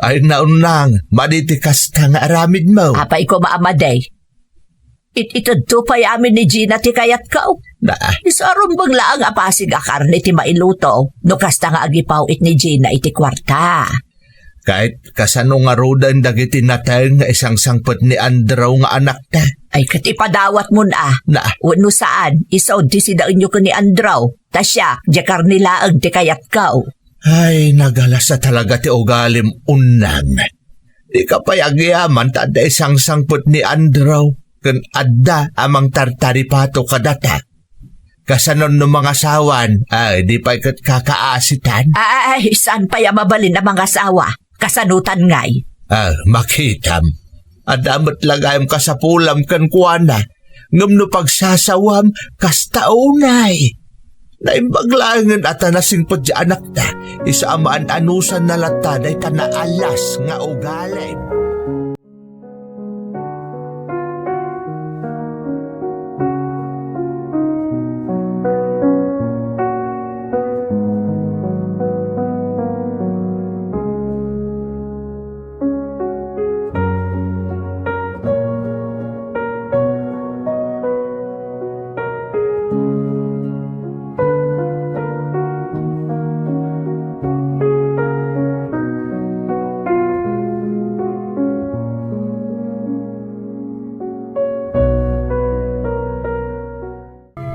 Ay, naunang, madi ti kasta nga aramidmo. Apay koma a madi? It-itedto pay amin ni Gina ti kayatko. Na. Isu a rumbeng laeng a pasig a karne ti mailuto, no kasta nga agipaw-it ni Gina iti kuarta. Ket kasano ngaruden dagiti nateng nga isangsangpet ni Andrew nga anakta? Ay, ket ipadawatmon a. Na. Wenno saan, isud ti sidaenyo ken ni Andrew. Ta siak, diay karne laeng ti kayatko. Ay, nagalasa talaga ti ugalim, Unang. Dika pay agyaman ta adda isangsangpet ni Andrew ken adda a mangtartaripato kadata. Kasano no mangasawan, ay, di pay ket kakaasitan? Ay, saan pay a mabalin a mangasawa? Kasanotan ngay? Ah, makitam. Adda met la gayam kasapulam kenkuana, ngem no pagsasawam, kasta unay. Naimbag laengen a ta nasingpet ti anakta, isu a maan-anusanna latta dayta naalas nga ugali.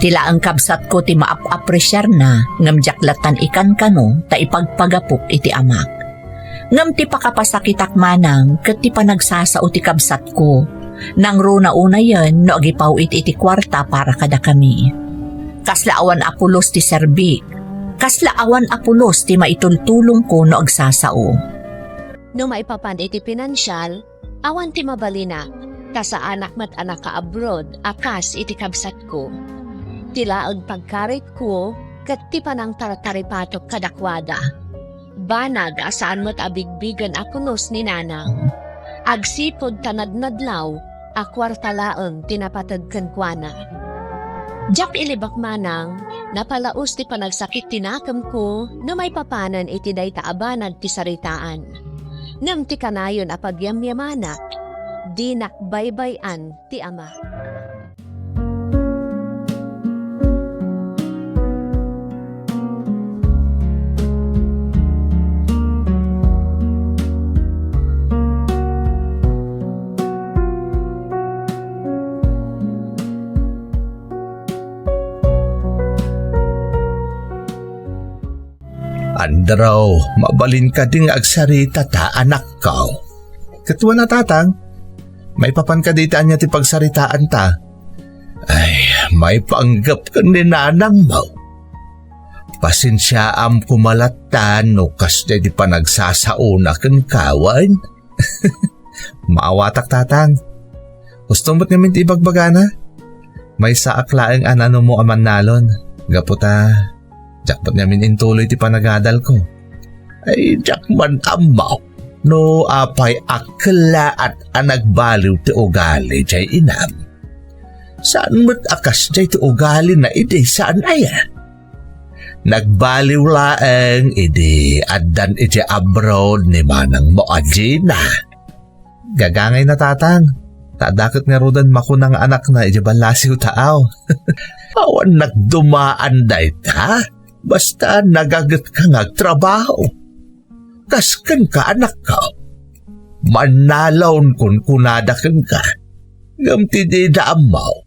Ti laeng kabsatko ti maap-apresiarna, ngem diak lattan ikankano ta ipagpagapok iti amak. Ngem ti pakapasakitak manang ket ti panagsasao ti kabsatko. Nangruna unayen no agipaw-it iti kuarta para kadakami. Kasla awan a pulos ti serbik. Kasla awan a pulos ti maitultulongko no agsasao. No maipapan iti pinansial, awan ti mabalina, ta saanak met a naka-abroad a kas iti kabsatko. Ti laeng pagkaritko ket ti panangtartaripatok kadakuada. Banag a saan met a bigbigen a pulos ni Nanang. Agsipud ta nadnadlaw a kuarta laeng ti napateg kenkuana. Diak ilibak manang, napalaus ti panagsakit ti nakemko no maipapanen iti dayta a banag ti saritaan. Ngem ti kanayon a pagyamyamanak, dinak baybay-an ti ama. Andrew, mabalin kadi nga agsarita ta, anakko? Ket wen a, tatang. Maipapan kadi iti ania ti pagsaritaanta? Ay, maipanggep ken ni nanangmo. Pasensiaam koma lattan no kasdiay ti panagsasaona kenka wen. Maawatak, tatang. Gusto met ngamin ti ibagbagana? Maysaak laeng a nanumo a mannalon. Gapu ta, diak met ngamin intuloy ti panagadalko. Ay, diak man ammo no apay a kellaat a nagbaliw ti ugali jay inam. Saan met a kasjay ti ugalina idi saan aya? Nagbaliw laeng idi addan idiay abroad ni manangmo a Gina. Gagangayna, Tatang. Ta adda ket ngaruden makuna nga anakna idiay ballasiw taaw. Awan nagdumaan dayta. Basta nagagetka nga agtrabaho. Kas kenka, anakko. Mannalon kunkunada kenka. Ngem ti dida ammo,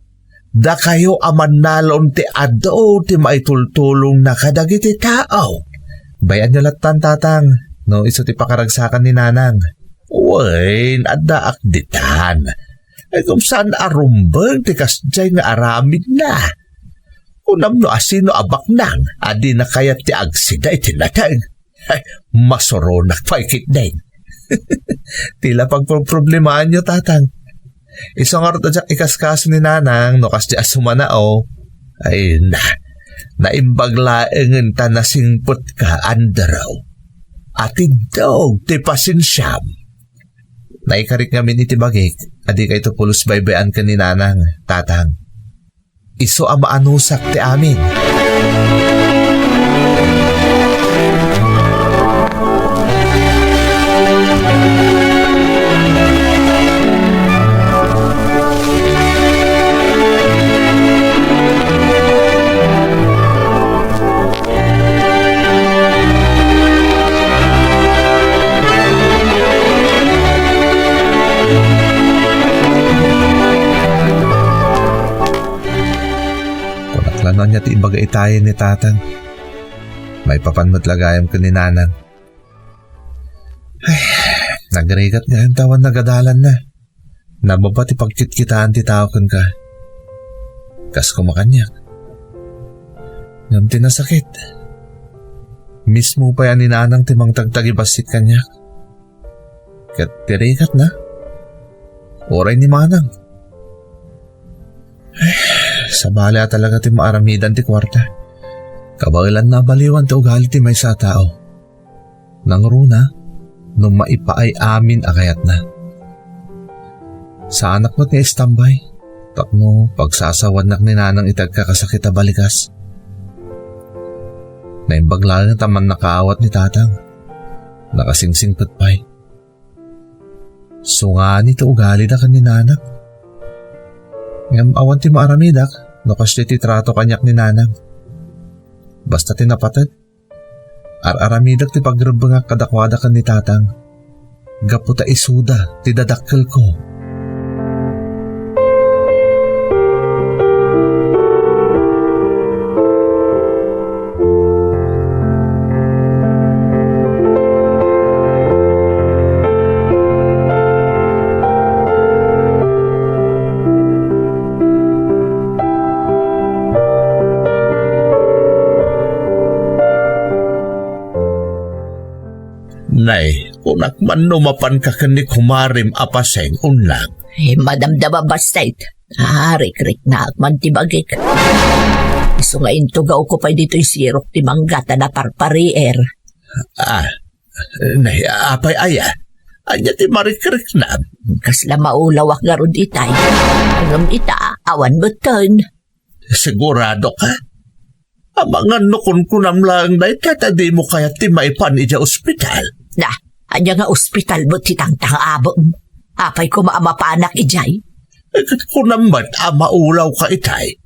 dakayo a mannalon ti adu ti maitultulongna kadagiti tao. Bay-anyo lattan, Tatang, no isu ti pakaragsakan ni Nanang. Wen, addaak ditan. Ay, ngem saan a rumbeng ti kasdiay nga aramidna. Kunam no asino a baknang a dina kayat ti agsida iti nateng. Ay, masuronak pay ketdin. Ti la pagproproblemaanyo, Tatang. Isu ngarud a diak ikaskaso ni Nanang no kasdi a sumanao. Ay na, naimbag laengen ta nasingpetka, Andrew. Atiddog ti pasensiam. Naikarik ngamin iti bagik a dikayto pulos baybay-an ken ni Nanang, Tatang. Isu a maanusak ti amin. Kunak la no ania ti ibaga itayen ni Tatang. Maipapan met la gayam ken ni Nanang. Ay, nagrigat nga awan nagadalanna. Nababa ti pagkitkitaan ti tao kenka. Kas koma kaniak. Ngem ti nasakit, mismo pay a ni Nanang ti mangtagtagibassit kaniak. Ket ti rigatna, uray ni Manang. Ay, sabali a talaga ti maaramidan ti kuarta. Kabaelanna a baliwan ti ugali ti maysa a tao. Nangruna no maipaay amin a kayatna. Saanak met nga istambay tapno pagsasawannak ni Nanang iti agkakasakit a balikas. Naimbag laeng ta mannakaawat ni Tatang. Nakasingsingpet pay. Sungani ti ugalida ken ni Nanang. Ngem awan ti maaramidak no kasdiay ti trato kaniak ni Nanang. Basta ti napated, ar-aramidek ti pagrebbengak kadakuada ken ni Tatang, gapu ta isuda ti dadakkelko. Nay, kunak man no mapanka ken ni kumarem a Paseng, Unang. Eh, madamdama, Bastet. Ah, rikriknaak man ti bagik. Isu nga intugawko pay ditoy sirok ti mangga ta naparparier. Ah, nay, apay aya? Ania ti marikriknam? Kasla maulawak ngarud itay. Ngem ita, awan metten. Sigurado ka? Amangan no kunkunam laeng dayta ta dimo kayat ti maipan idiay ospital. Na, ania nga ospital met ti tangtang-abem? Apay koma a mapanak idiay? Eh, ket kunam met a maulaw ka itay.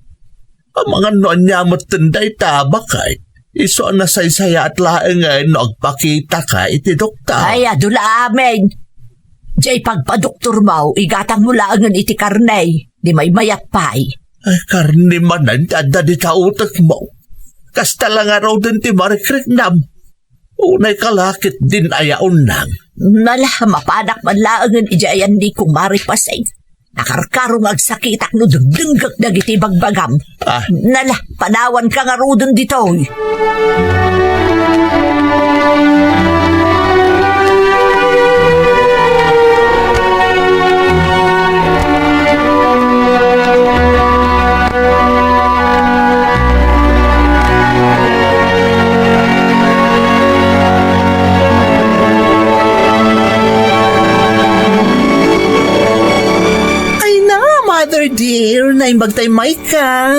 Amangan no ania metten dayta, baket. Isu a nasaysayaat laengen no agpakitaka iti doktor. Ay, adu la amin. Diay pagpadoktormo, igatangmo laengen iti karne, di maymayat pay. Ay, karne manen ti adda dita utekmo. Kasta la ngaruden ti marikriknam. Unay ka la ketdin aya, Unang. Nala, mapanak man laengen idiay ayan ni Kumare Paseng. Nakarkaro nga agsakitak no dengdenggek dagiti bagbagam. Ah. Nala, panawanka ngaruden ditoy. Ay na, Mother Dear, naimbag tay mayka.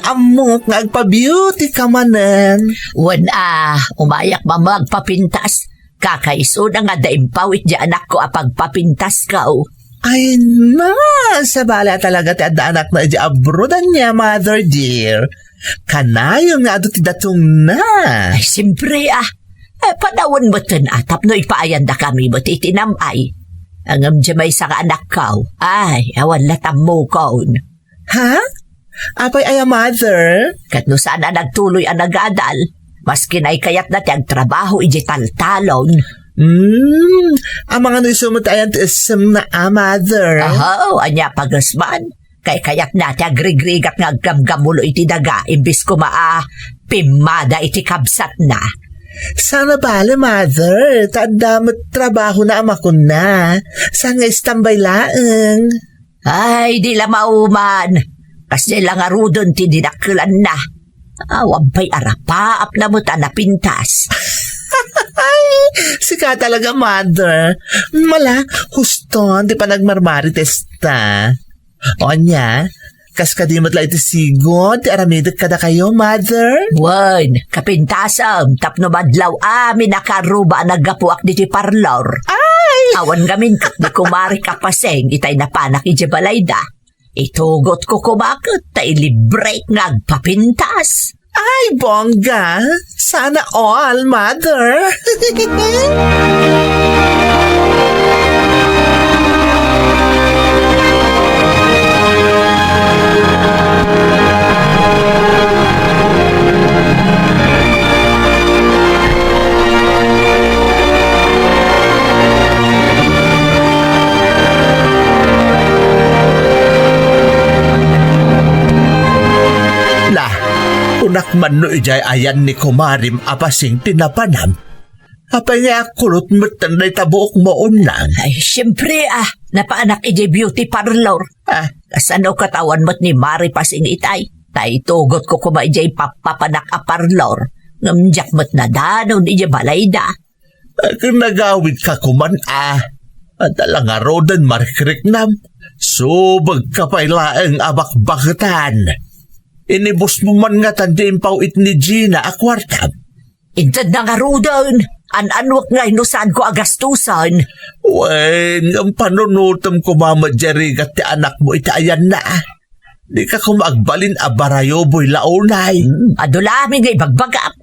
Ammok nga agpa-beauty ka manen. Wen a, umayak man agpapintas. Kakaisuna nga adda impawit ti anakko a pagpapintasko. Ay na, sabali a talaga ti adda anakna idiay abroad ania, mother dear. Kanayon nga adu ti datongna. Ay, simpre a. Eh, panawen metten a tapno ipaayandakami met iti nam-ay. Ngem diay maysa nga anakko, ay, awan la tammukon. Ha? Apay aya, mother? Ket no saan a nagtuloy a nagadal, maskin ay kayatna ti agtrabaho idiay taltalon. Hmm, amangan no isu met ayan ti essemna a, mother? Aho, ania pagesman? Kay kayatna ti agrigrigat nga aggamgamulo iti daga imbes koma a pimmada iti kabsatna. Saan a bale, mother, ta adda met trabahona a makunna. Saan nga istambay laeng? Ay, di la mauman. Kasdiay la ngaruden ti dinakkelanna. Awan pay arapaapna met a napintas. Sika talaga, mother. Mala, huston ti panagmarmaritesta. Ania, kas kadi met la iti sigud ti aramidek kadakayo, mother? Wen, kapintasem, tapno madlaw amin a karuba a naggapuak diti parlor. Ay! Awan ngamin ket ni kumarek a Paseng itay napanak idiay balayda. Itugotko koma ket ta ilibrek nga agpapintas. Ay, bongga! Sana all, mother! La, kunak man no idiay ayan ni kumarim a Paseng ti napanam. Apay nga akkulot metten dayta buokmo, Unnang? Ay, siempre, ah, napaanak idiay beauty parlor. Ah. Kasano ket awan met ni Mari Paseng itay? Ta itugotko koma idiay pappapanak a parlor. Ngem diak met nadanon idiay balayda. Agnagawidka koman a. Adda la ngaruden marikriknam. Subegka pay laeng a bakbaketan. Inibusmo man ngatan ti impaw-it ni Gina a kuartam. Intedna ngaruden, an-anuek ngay no saanko a gastusen. Wen, ngem panunotem koma met diay rigat ti anakmo iti ayanna. Dika koma agbalin a barayoboy la unay. Hmm, adu lamin nga ibagbagam.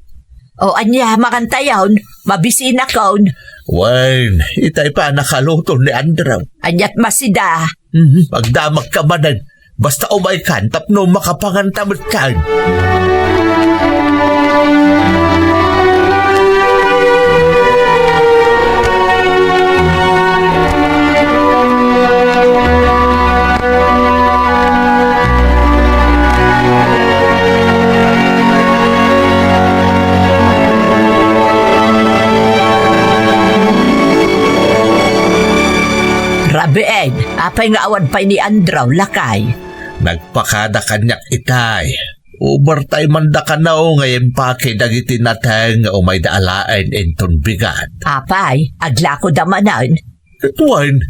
O ania, mangantayon, mabisinakon. Wen, itay pay a nakaluto ni Andrew. Aniat masida. Hmm, agdamagka manen. Basta umaykan tapno makapanganta metten. Rabiin, apay nga awan pay ni Andrew, lakay? Nagpakada kaniak itay. Overtime-anda kano nga impake dagiti nateng nga umayda alaen inton bigat. Apay, aglakoda manen? Ket wen,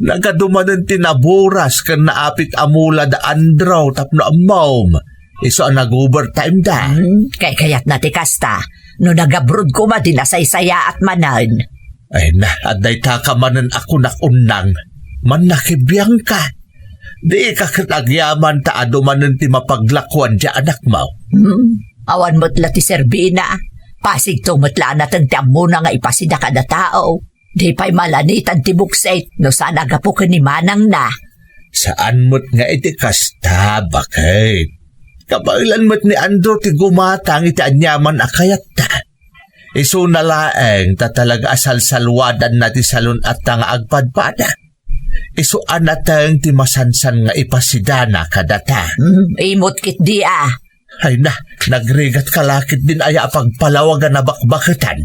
nagadu manen ti naburas ken naapit a mula da Andrew tapno ammom, isu a nag-overtime da. Hmm, kay kayatna ti kasta. No nagabroad koma, di nasaysayaat manen. Ay na, adda itaka manen a kunak, Unnang. Mannakibiangka. Dika ket agyaman ta adu manen ti mapaglakuan ti anakmo. Hmm, awan met la ti serbina. Pasigto met la a nateng ti ammona nga ipasida kada tao. Di pay malanitan ti buksit no saan a gapu ken ni manangna. Saan met nga iti kasta, baket. Kabaelan met ni Andrew ti gumatang iti aniaman a kayatta. Isuna laeng ta talaga a salsalwadanna ti salun-atta nga agpadpada. Isu a nateng ti masansan nga ipasidana kadata. Hmm, imot ketdi a. Ay na, nagrigatka la ketdin aya a pagpalawagan a bakbaketan.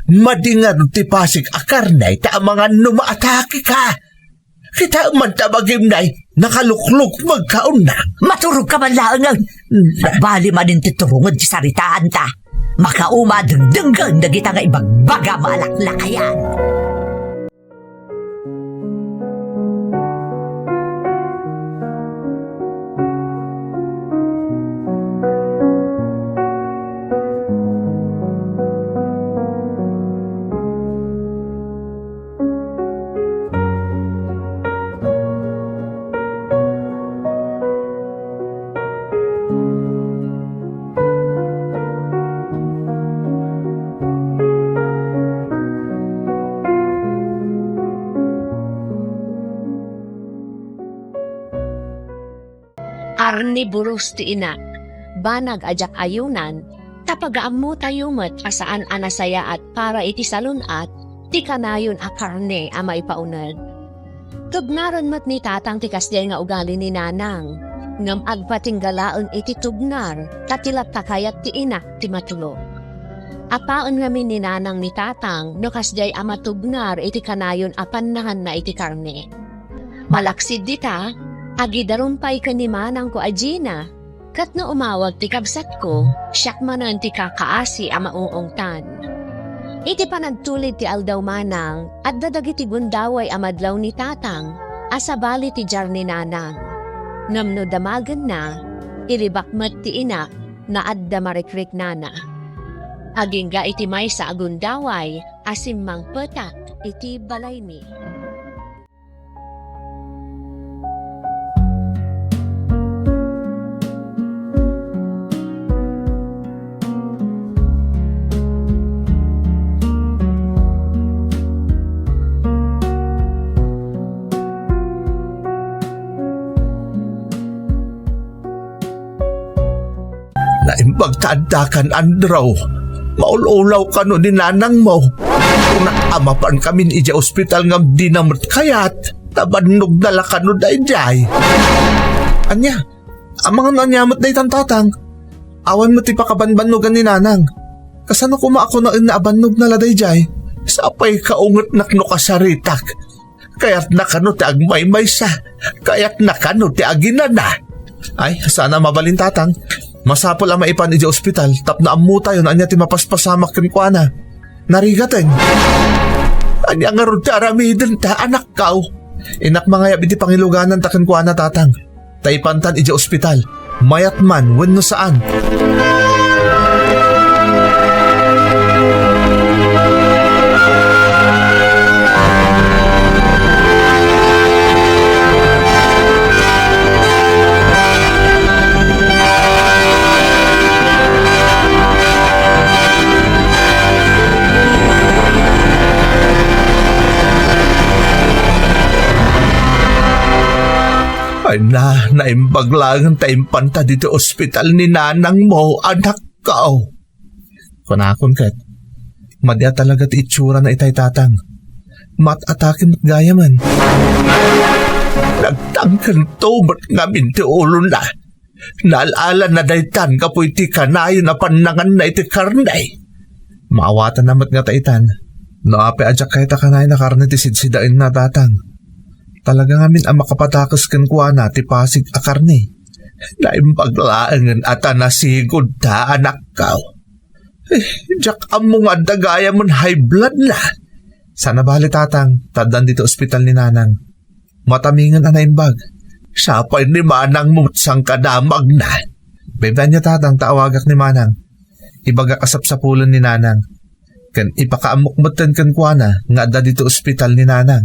Madi ngarud ti pasig a karne ta amangan no maatakeka. Kitaem man ta bagim nay, nakaluklukmegka, Unnang. Maturogka man laengen. Hmm. Bali manen ti turonged ti saritaanta. Makauma a dengdenggen dagita nga ibagbagam a laklakayan. Karne burus ti inak. Banag a diak ayunan, ta pagaammotayo met a saan a nasayaat para iti salun-at ti kanayon a karne a maipauneg. Tugnaren met ni Tatang ti kasdiay nga ugali ni Nanang, ngem agpatingga laeng iti tugnar, ta ti latta kayat ti inak ti matulo. Apaen ngamin ni Nanang ni Tatang no kasdiay a matugnar iti kanayon a pannanganna iti karne. Malaksid dita, agidarum pay ken ni manangko a Gina, ket no umawag ti kabsatko, siak manen ti kakaasi a mauungtan. Iti panagtulid ti aldaw manang, adda dagiti gundaway a madlaw ni Tatang a sabali ti diar ni Nanang. Ngem no damagenna, iribak met ti inak nga adda marikriknana. Agingga iti maysa a gundaway a simmangpetak iti balaymi. Naimbag ta addakan, Andrew. Maul-ulaw kano ni nanangmo. Kunak a mapan kamin idiay ospital ngem dina met kayat. Ta bannogna la kano daydiay. Ania? Amangan no ania met daytan, Tatang? Awan met ti pakabanbannogan ni Nanang. Kasano koma a kunaenna a bannogna la daydiay? Sapay kaungetnak no kasaritak. Kayatna kano ti agmaymaysa? Kayatna kano ti aginana? Ay, saan a mabalin, Tatang. Masapul a maipan idiay ospital tapno ammotayo no ania ti mapaspasamak kenkuana. Narigaten. Ania ngarud ti aramidenta, anakko? Innak mangayab iti pangilugananta kenkuana, Tatang. Ta ipantan idiay ospital. Mayat man wenno saan. Ay na, naimbag laeng ta impanta ditoy ospital ni nanangmo, anakko. Kunakon ket, madi a talaga ti itsurana itay, Tatang. Maat-atake met gayamen. Nagtangkento met ngamin ti ulona. Naal-alanna daytan gapu iti kanayon a pannanganna iti karne. Maawatanna met ngata itan. No apay a diak kayat a kanayon a karne ti sidsidaenna, Tatang. Talaga ngamin a makapatakes kenkuana ti pasig a karne. Naimbag laengen a ta nasigudta, anakko. Eh, diak ammo nga adda gayamen high blood na. Saan a bale, Tatang, ta addan ditoy ospital ni Nanang. Matamingen a naimbag. Sapay ni manangmo met sangkadamagna. Baybay ania, Tatang, ta awagak ni Manang. Ibagak a sapsapulen ni Nanang. Ken ipakaammok metten kenkuana nga adda ditoy ospital ni Nanang.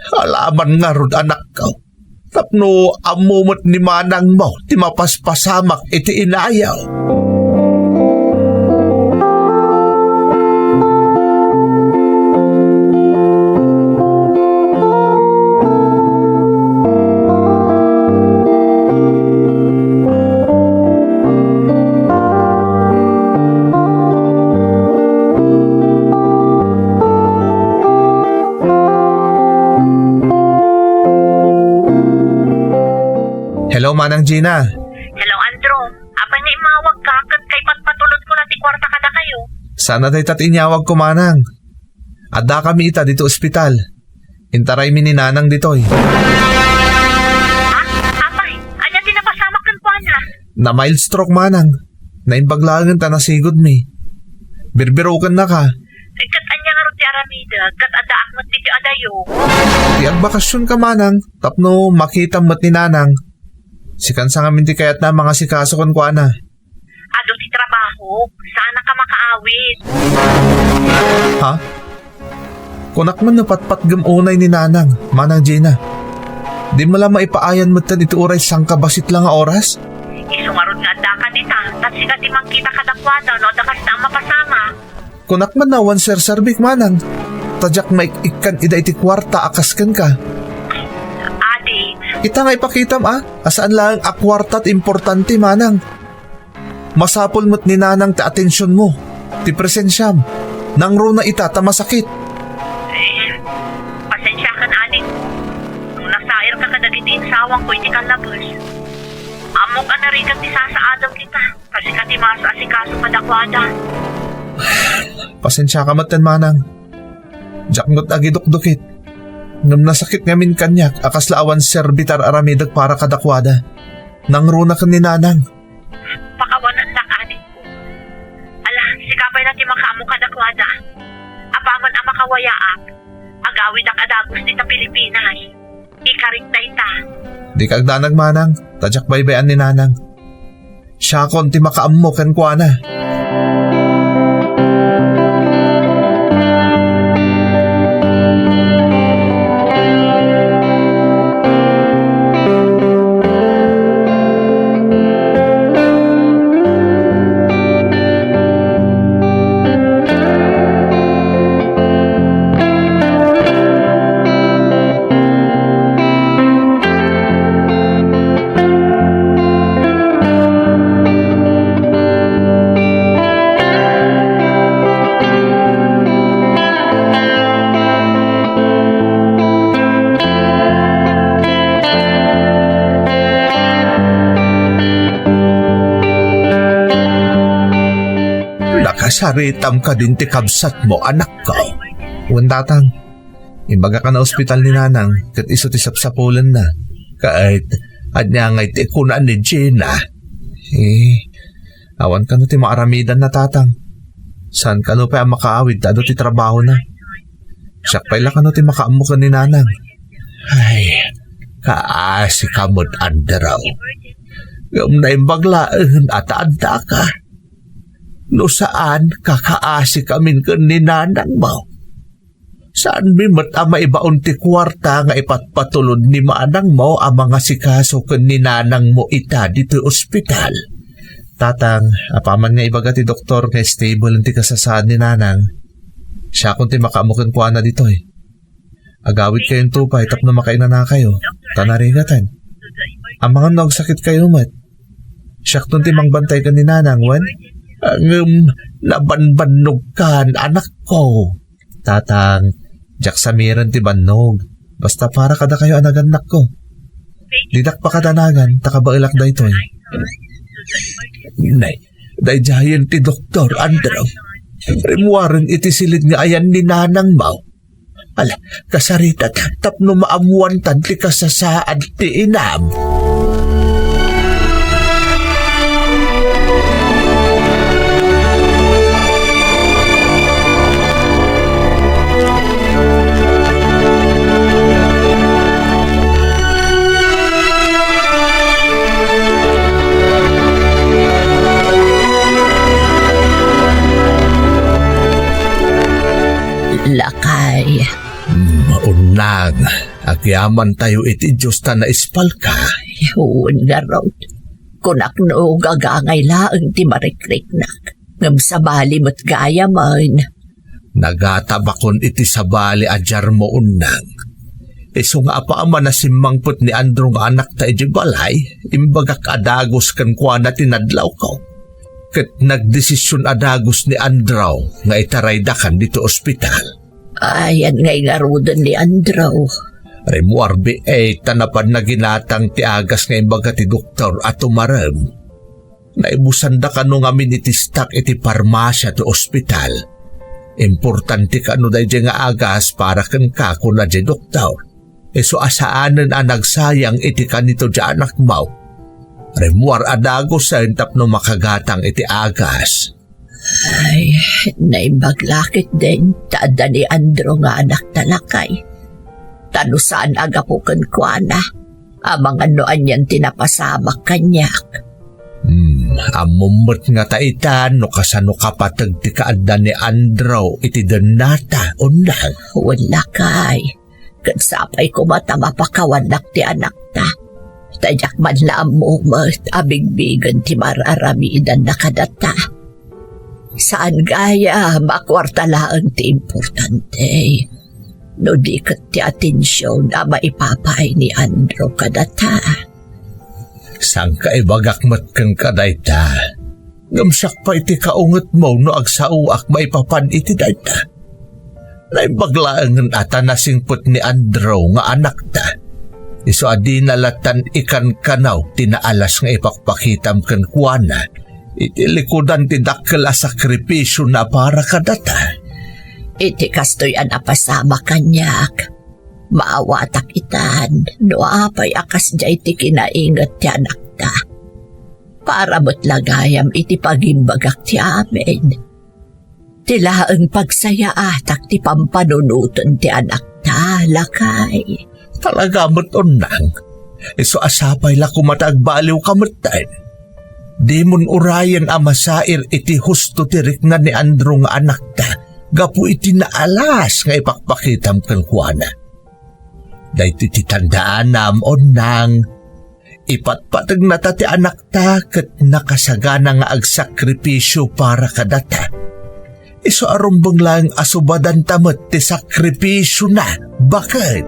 Alaman ngarud, anakko. Tapno ammo met ni manangmo ti mapaspasamak iti inayo. Hello, Manang Gina. Hello, Andrew. Apay nga immawagka ket kaipatpatulodko la ti kuarta kadakayo? Saan a dayta ti inyawagko, Manang. Addakami ita ditoy ospital. Intaraymi ni Nanang ditoy. Ha? Apay, ania ti napasamak kenkuana? Na-mild stroke, Manang. Naimbag laengen ta nasigudmi. Birbirokennaka. Eh, ket ania ngarud ti aramidek ket addaak met ditoy adayo? Ti agbakasionka, Manang, tapno makitam met ni Nanang. Sikan sa ngamin ti kayatna a mangasikaso kenkuana. Adu ti trabahok, saanka makaawid. Ha? Kunak man no patpatgem unay ni Nanang, Manang Gina. Dimo la maipaayan metten iti uray sangkabasit la nga oras? Isu ngarud nga addaka dita, ta sika ti mangkita kadakuada no adda kasta a mapasamak. Kunak man no awan serserbik, Manang. Ta diak maik-ikkan ida iti kuarta a kas kenka. Adi, Ita nga ipakitam a, a saan laeng a kuarta ti importante, manang. Masapul met ni nanang ti atensionmo, ti presensiam. Nangruna ita ta masakit. Eh, pasensiakan, ading. No nasairka kadagiti insawangko iti kallabes, ammok a narigat ti sasaadawta. Kasika ti maasasikaso kadakuada. Pasensiaka metten, manang. Diak met agidukdukit. Ngem nasakit ngamin kaniak a kasla awan serbi ti ar-aramidek para kadakuada. Nangruna ken ni nanang. Pakawanennak, adingko. Ala, sika pay la ti makaammo kadakuada. Apaman a makawayaak, agawidak a dagus dita Pilipinas. Ikarik dayta. Dika agdanag, manang, ta diak baybay-an ni nanang. Siakon ti makaammo kenkuana. Nakasaritam kadin ti kabsatmo, anakko. Wen, tatang. Imbagak a naospital ni nanang, ket isu ti sapsapulenna. Ket ania ngay ti kuna ni Gina? Eh, awan kano ti maaramidanna, tatang. Saan kano pay a makaawid ta adu ti trabahona. Siak pay la kano ti makaammo ken ni nanang. Ay, kaasika met, Andrew. Ngem naimbag laeng a ta addaka. No saan, kakaasikamin ken ni nanangmo. Saanmi met a maibaon ti kuarta nga ipatpatulod ni manangmo a mangasikaso ken ni nanangmo ita ditoy ospital. Tatang, apaman nga ibaga ti doktor nga stable ti kasasaad ni nanang, siakon ti makaammo kenkuana ditoy. Agawidkayonto pay tapno makainanakayo, ta narigaten. Amangan no agsakitkayo met. Siakton ti mangbantay ken ni nanang, wen? Ngem nabanbannogkan, anakko. Tatang, diak samiren ti bannog. Basta para kadakayo a nagannakko. Didak pakadanagan, ta kabaelak daytoy. Nay, daydiayen ti doktor, Andrew. Rimmuaren iti silid nga ayan ni nanangmo. Ala, kasaritak, tapno maammuantan ti kasasaad ti inam. Lakay. Hmm, unnang, agyamantayo iti Dios ta naispalka. Wen ngarud, kunak no gagangay laeng ti marikriknak, ngem sabali met gayamen. Nagatabakon iti sabali a diarmo, unnang. Isu nga apaman a simmangpet ni Andrew nga anakta idiay balay, imbagak a dagus kenkuana ti nadlawko. Ket nagdesision a dagus ni Andrew nga itaraydakan ditoy ospital. Ayan nga ingaruden ni Andrew. Rimmuarbi, eh, ta napan naginatang ti agas nga imbaga ti doktor a tumarem. Naibusanda kano ngamin iti stock iti parmasia ti ospital. Importante kano daydiay nga agas para kenka, kuna diay doktor. Isu a saanen a nagsayang iti kanito diay anakmo. Rimmuar a dagusen tapno makagatang iti agas. Ay, naimbag la ketdin ta adda ni Andrew nga anakta, lakay. Ta no saan a gapu kenkuana, amangan no anian ti napasamak kaniak. Hmm, ammom met ngata itan no kasano kapateg ti kaadda ni Andrew iti dennata, unnang? Wen, lakay. Ket sapay koma ta mapakawannak ti anakta. Ta diak man la ammo met a bigbigen ti mar-aramidanna kadata. Saan gayam a kuarta laeng ti importante. no di ket ti atension a maipapaay ni Andrew kadata. Sangka ibagak met kenka dayta. Ngem siak pay ti kaungetmo no agsaoak maipapan iti dayta. Naimbag laengen a ta nasingpet ni Andrew nga anakta. Isu a dina lattan ikankanaw ti naalas nga ipakpakitam kenkuana iti likudan ti dakkel a sakripisiona para kadata. Iti kastoy a napasamak kaniak, maawatak itan no apay a kasdiay ti kinainget ti anakta. Para met la gayam iti pagimbagak ti amin. Ti laeng pagsayaatak ti pampanunoten ti anakta, lakay. Talaga met, Onnang. Isu a sapay la koma ta agbaliwka metten. Dimon urayen a masair iti husto ti rikna ni Andrew nga anakta gapu iti naalas nga ipakpakitam kenkuana. Daytoy ti tandaanam, Onnang. Ipatpategnata ti anakta ket nakasagana nga agsakripisio para kadata. Isu a rumbeng laeng a subadanta met ti sakripisiona. Baket.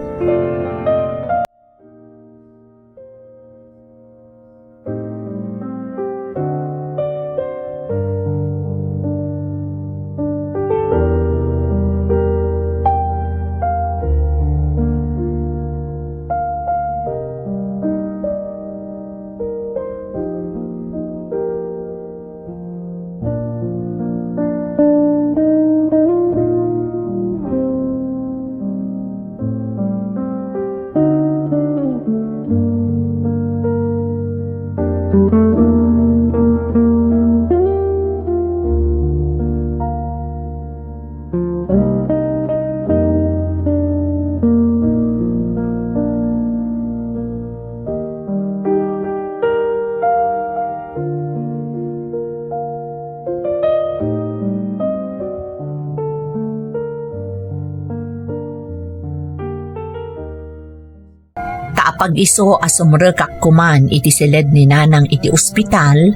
Ta apag-isu a sumrekak koman iti siled ni Nanang iti ospital,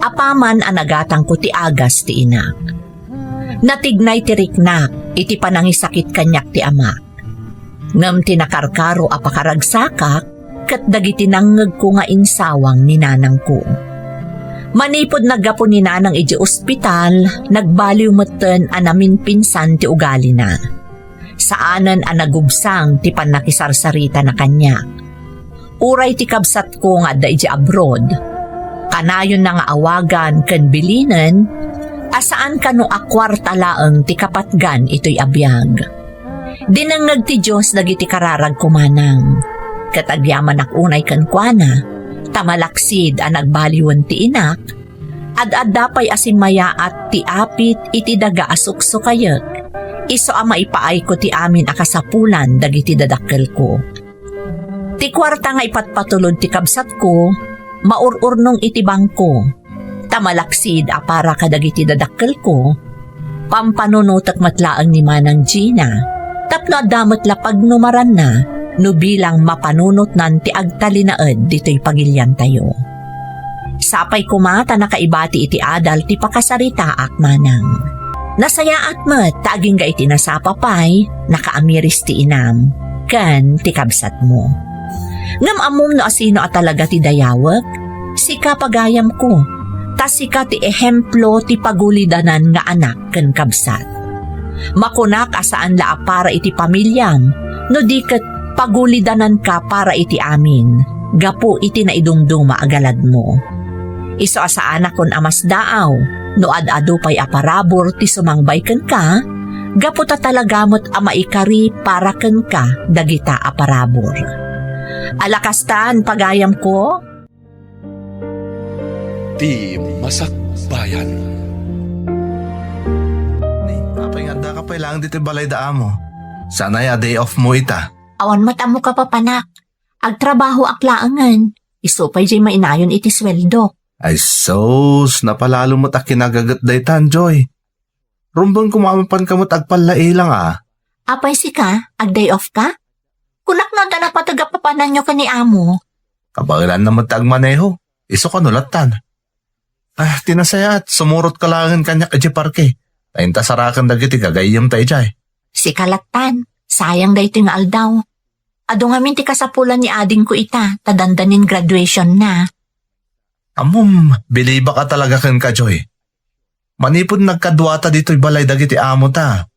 apaman a nagatangko ti agas ti inak. Natignay ti riknak iti panangisakit kaniak ti amak. Ngem ti nakarkaro a pakaragsakak ket dagiti nangngegko nga insawang ni nanangko. Manipud naggapu ni nanang idiay ospital, nagbaliw metten a naminpinsan ti ugalina. Saanen a nagubsang ti pannakisarsaritana kaniak. Uray ti kabsatko nga adda idiay abroad, kanayonna nga awagan ken bilinen a saan kano a kuarta laeng ti kapatgan itoy a biag. Dinengngeg ti Dios dagiti kararagko manang, ket agyamanak unay kenkuana, ta malaksid a nagbaliwen ti inak, ad-adda pay a simmayaat ti apit iti daga a suksukayek, isu a maipaayko ti amin a kasapulan dagiti dadakkelko. Ti kuarta nga ipatpatulod ti kabsatko, maur-urnong iti bangko. Ta malaksid a para kadagiti dadakkelko, pampanunotek met laeng ni Manang Gina, tapno adda met la pagnumaranna no bilang mapanunotnan ti agtalinaed ditoy pagiliantayo. Sapay koma ta nakaibati iti adal ti pakasaritaak manang. Nasayaat met ta agingga iti nasapa pay, nakaamiris ti inam, ken ti kabsatmo. Ngem ammom no asino a talaga ti dayawek? Sika, pagayamko, ta sika ti ehemplo ti pagulidanan nga anak ken kabsat. Makunak a saan la a para iti pamiliam, no di ket pagulidananka para iti amin, gapu iti naidumduma a galadmo. Isu a saanakon a masdaaw, no ad-adu pay a parabur ti sumangbay kenka, gapu ta talaga met a maikari para kenka dagita a parabur. Ala kastan, pagayamko? Ti masakbayan. Ni, apay nga adda ka pay laeng ditoy balay da amo? Sanay a day off mo ita. Awan met ammo kapapanak. Agtrabahoak laengen. Isu pay diay mainayon iti sueldo. Ay sus, napalalo met a kinagaget daytan, Joy. Rumbeng koma a mapanka met agpallailang a. Apay sika, ag-day off ka? Kunak no adda napateg a papananyo ken ni amo. Kabaelanna met ta agmaneho. Isu kano lattan. Ah, ti nasayaat, sumurotka laengen kaniak idiay parke. Ta inta saraken dagiti gagayyemta idiay. Sika lattan. Sayang daytoy nga aldaw. Adu ngamin ti kasapulan ni adingko ita, ta dandanin graduationna. Ammom, bilibak a talaga kenka, Joy. Manipud nagkaduata ditoy balay dagiti amota,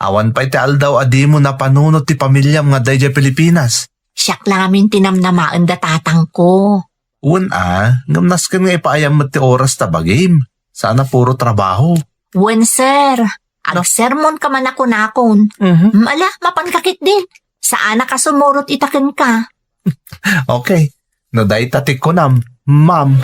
awan pay ti aldaw a dimo napanunot ti pamiliam nga adda idiay Pilipinas. Siak la ngamin ti namnamaen da tatangko. Wen a, ngem nasken nga ipaayam met ti oras ta bagim. Sana puro trabaho. Wen, sir. Agsermon ka man a kunakon. Mhm. Mala, mapan ka ketdin. Saanak a sumurot ita kenka. Okay. No dayta ti kunam, ma'am.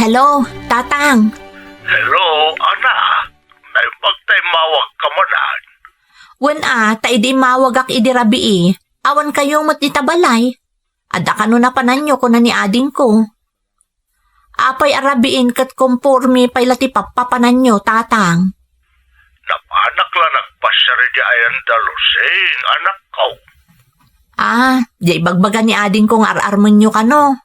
Hello, Tatang. Hello, ana. Naimbag ta immawag ka manen? Wen a, ta idi immawagak idi rabii, awan kayo met dita balay. Adda kano napananyo, kuna ni adingko. Apay a rabiin ket kompormi pay la ti pappapananyo, Tatang? Napanak la nagpasiar idiay Andalusin, anakko. Ah, diay ibagbaga ni adingko nga ar-armenyo kano.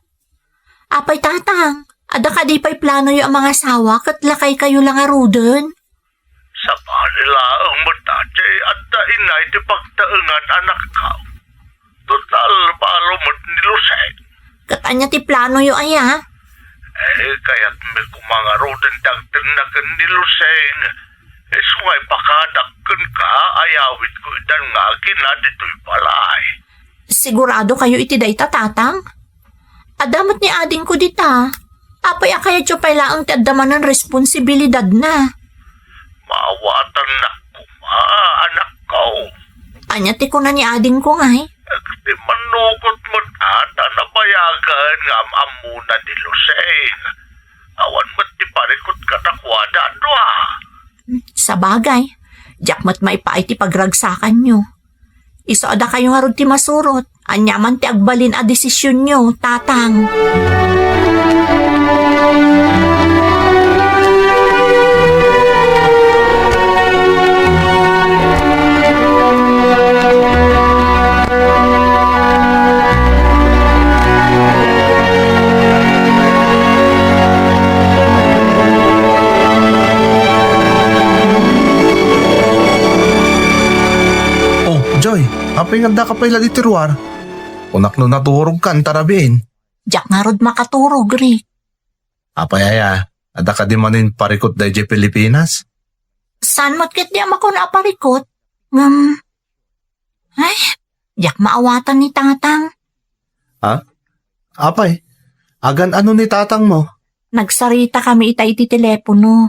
Apay, Tatang, adda kadi pay planoyo a mangasawa ket lakaykayo la ngaruden? Sabali laeng met a diay adda inay ti pagtaengan, anakko. Total, baro met ni Luceng. Ket ania ti planoyo aya? Eh, kayatmi koma ngaruden ti agtenna ken ni Luceng. Isu nga ipakadak kenka, ayawidko itan nga agina ditoy balay. Sigurado kayo iti dayta, Tatang? Adda met ni adingko dita. Apay a kayatyo pay laeng ti adda manen responsibilidadna? Maawatannak koma, anakko. Ania ti kuna ni adingko ngay? Agdi mannukot met a ta nabayagen nga am-ammona ni Luceng. Awan met ti parikut kadakuada a dua. Sabagay, diak met maipaay ti pagragsakanyo. Isu a dakayo ngarud ti masurot. Ania man ti agbalin a desisionyo, Tatang? Oh, Joy, apay nga addaka pay la ditoy ruar? Kunak no naturogkan ta rabiin. Diak ngarud makaturog, Rick. Apay aya, adda kadi manen parikut daydiay Pilipinas? Saan met ketdi a makuno a parikut? Ngem, ay, diak maawatan ni Tatang. Ha? Apay, agan-ano ni Tatangmo? Nagsaritakami ita iti telepono,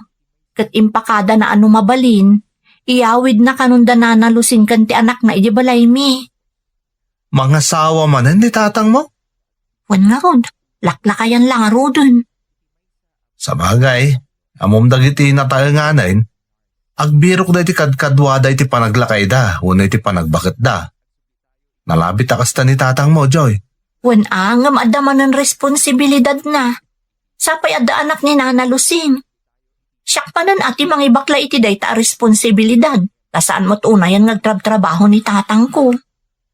ket impakadana a no mabalin, iyawidna kanon da Nana Lucing ken ti anakna idiay balaymi. Mangasawa manen ni Tatangmo? Wen ngarud, laklakayan la ngaruden. Sabagay, ammom dagiti nataenganen, agbirokda iti kadkaduada iti panaglakayda wenno iti panagbaketda. Nalabit a kasta ni Tatangmo, Joy. Wen a, ngem adda manen responsibilidadna. Sapay adda anak ni Nana Lucing. Siak manen a ti mangibakla iti dayta a responsibilidad, ta saan met unayen nga agtrabtrabaho ni tatangko.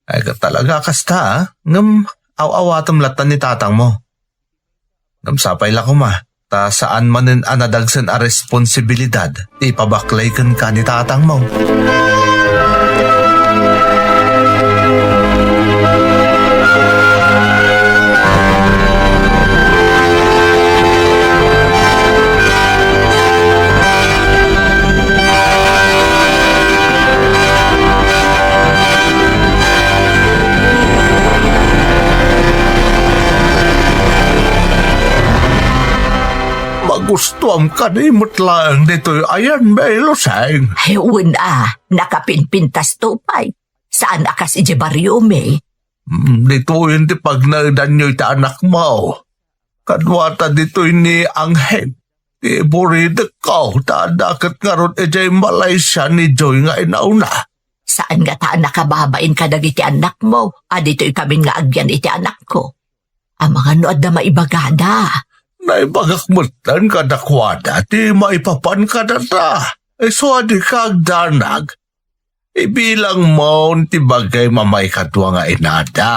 Ay, ket talaga a kasta, a. Ngem aw-awatem latta ni tatangmo. Ngem sapay la koma, ta saan manen a nadagsen a responsibilidad ti ipabaklay kenka ni tatangmo. Magustuam kadi met laeng ditoy ayanmi, Lucing. Ay, wen a, nakapinpintasto pay. Saan a kas idiay bariomi? Mm, ditoyen ti pagnaedanyo iti anakmo. Kaduata ditoy ni Angel, ti buridekko, ta adda ket ngarud idiay Malaysia ni Joy nga inauna. Saan ngata a nakababain kadagiti annakmo a ditoy kamin nga agyan iti anakko? Amangan no adda maibagada. Naibagak metten kadakuada ti maipapan kadata. Isu a dika agdanag. Ibilangmon ti bagim a maikadua nga inada.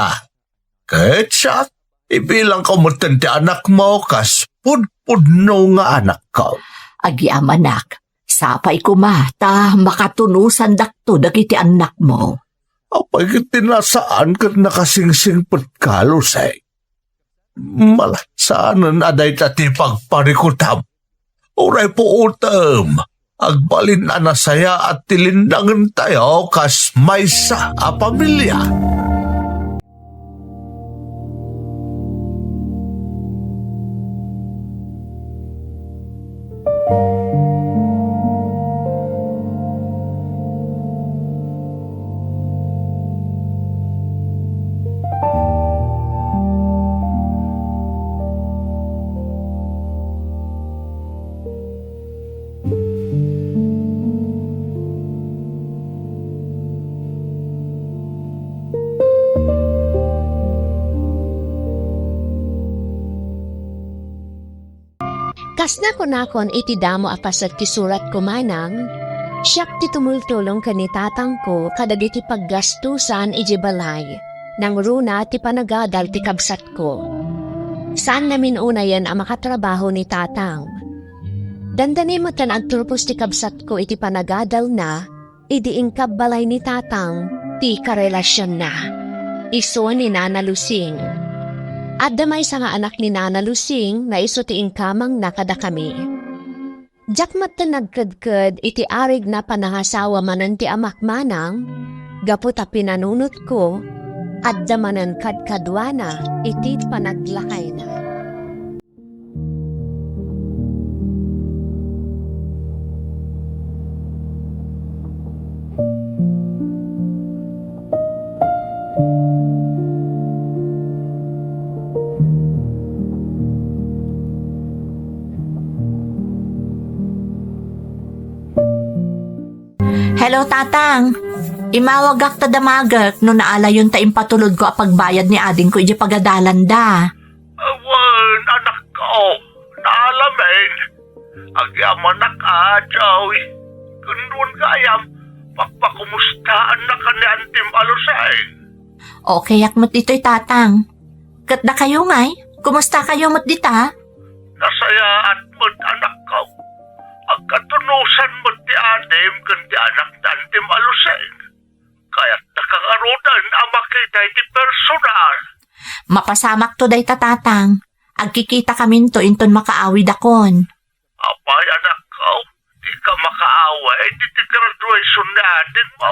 Ket siak, ibilangko metten ti anakmo kas pudpudno nga anakko. Agyamanak, sapay koma ta makatunosandakto dagiti annakmo. Apay ket ti nasaan ket nakasingsingpetka, Lucy? Malatsanen a dayta ti pagparikutam. Uray puotem, agbalin a nasayaat ti linnangentayo kas maysa a pamilia. Kas nakunakon iti damo a paset ti suratko, manang, siak ti tumultulong ken ni tatangko kadagiti paggastusan idiay balay, nangruna ti panagadal ti kabsatko. Saan namin unayen a makatrabaho ni tatang. Dandani metten agturpos ti kabsatko iti panagadalna, idi inkabbalay ni tatang ti karelasionna. Isu ni Nana Lusing. Adda maysa nga anak ni Nana Lusing nga isu ti inkamangna kadakami. Diak metten nagkedked iti arigna panangasawa manen ti amak, manang, gapu ta pinanunotko, adda manen kadkaduana iti panaglakayna. Hello, Tatang. Imawagak ta damagek no naalayon ta impatulodko a pagbayad ni adingko idiay pagadalanda. Awan, anakko, naalamin. Agyamanak a, Joy. Kunduan gayam, pakpakumustaannak ni Antim a Lusing. Okayak met ditoy, Tatang. Ket dakayo ngay, kumusta kayo met dita? Nasayaat met, anakko. Agkatunosan met ti adim ken ti anak ni Antim a Lusing. Kayatna ka ngaruden a makita iti personal. Mapasamakto dayta, Tatang. Agkikitakaminto inton makaawidakon. Apay, anakko, dika makaawid iti graduation ni adingmo?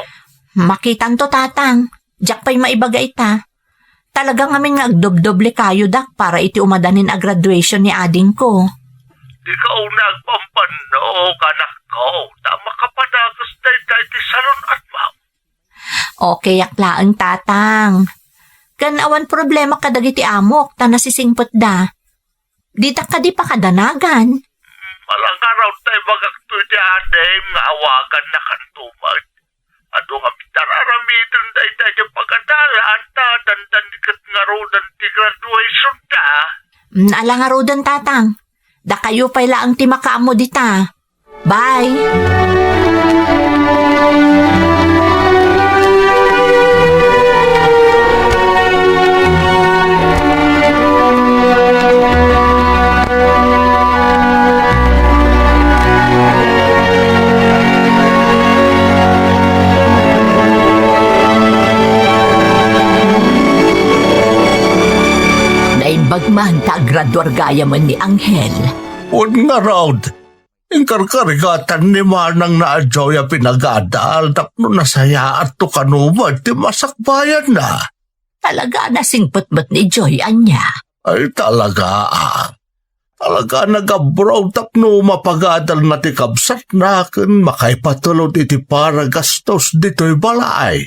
Makitanto, Tatang. Diak pay maibaga ita. Talaga ngamin nga agdobdoble kayo, Dak, para iti umadanin a graduation ni adingko. Dika unay agpambannog, anakko, ta makapadages dayta iti salun-atmo. Okayak laeng, Tatang. Ken awan problema kadagiti amok ta nasisingpetda. Ditak kadi pakadanagan. Alangarud ta ibagakto iti adim nga awagannakanto met. Adu nga aramiden dayta iti pagadalan ta dandani ket ngaruden ti graduationda. Mm, alangaruden, Tatang. Dakayo pay laeng ti makaammo dita. Bye! Naimbag man ta agraduar gayamen ni Angel. Wen ngarud, inkarkarigatan ni manangna a Joy a pinagadal tapno nasayaatto kano met ti masakbayanna. Talaga a nasingpet met ni Joy, ania? Ay, talaga, a. Talaga a nag-abroad tapno mapagadalna ti kabsatna ken makaipatulod iti para gastos ditoy balay.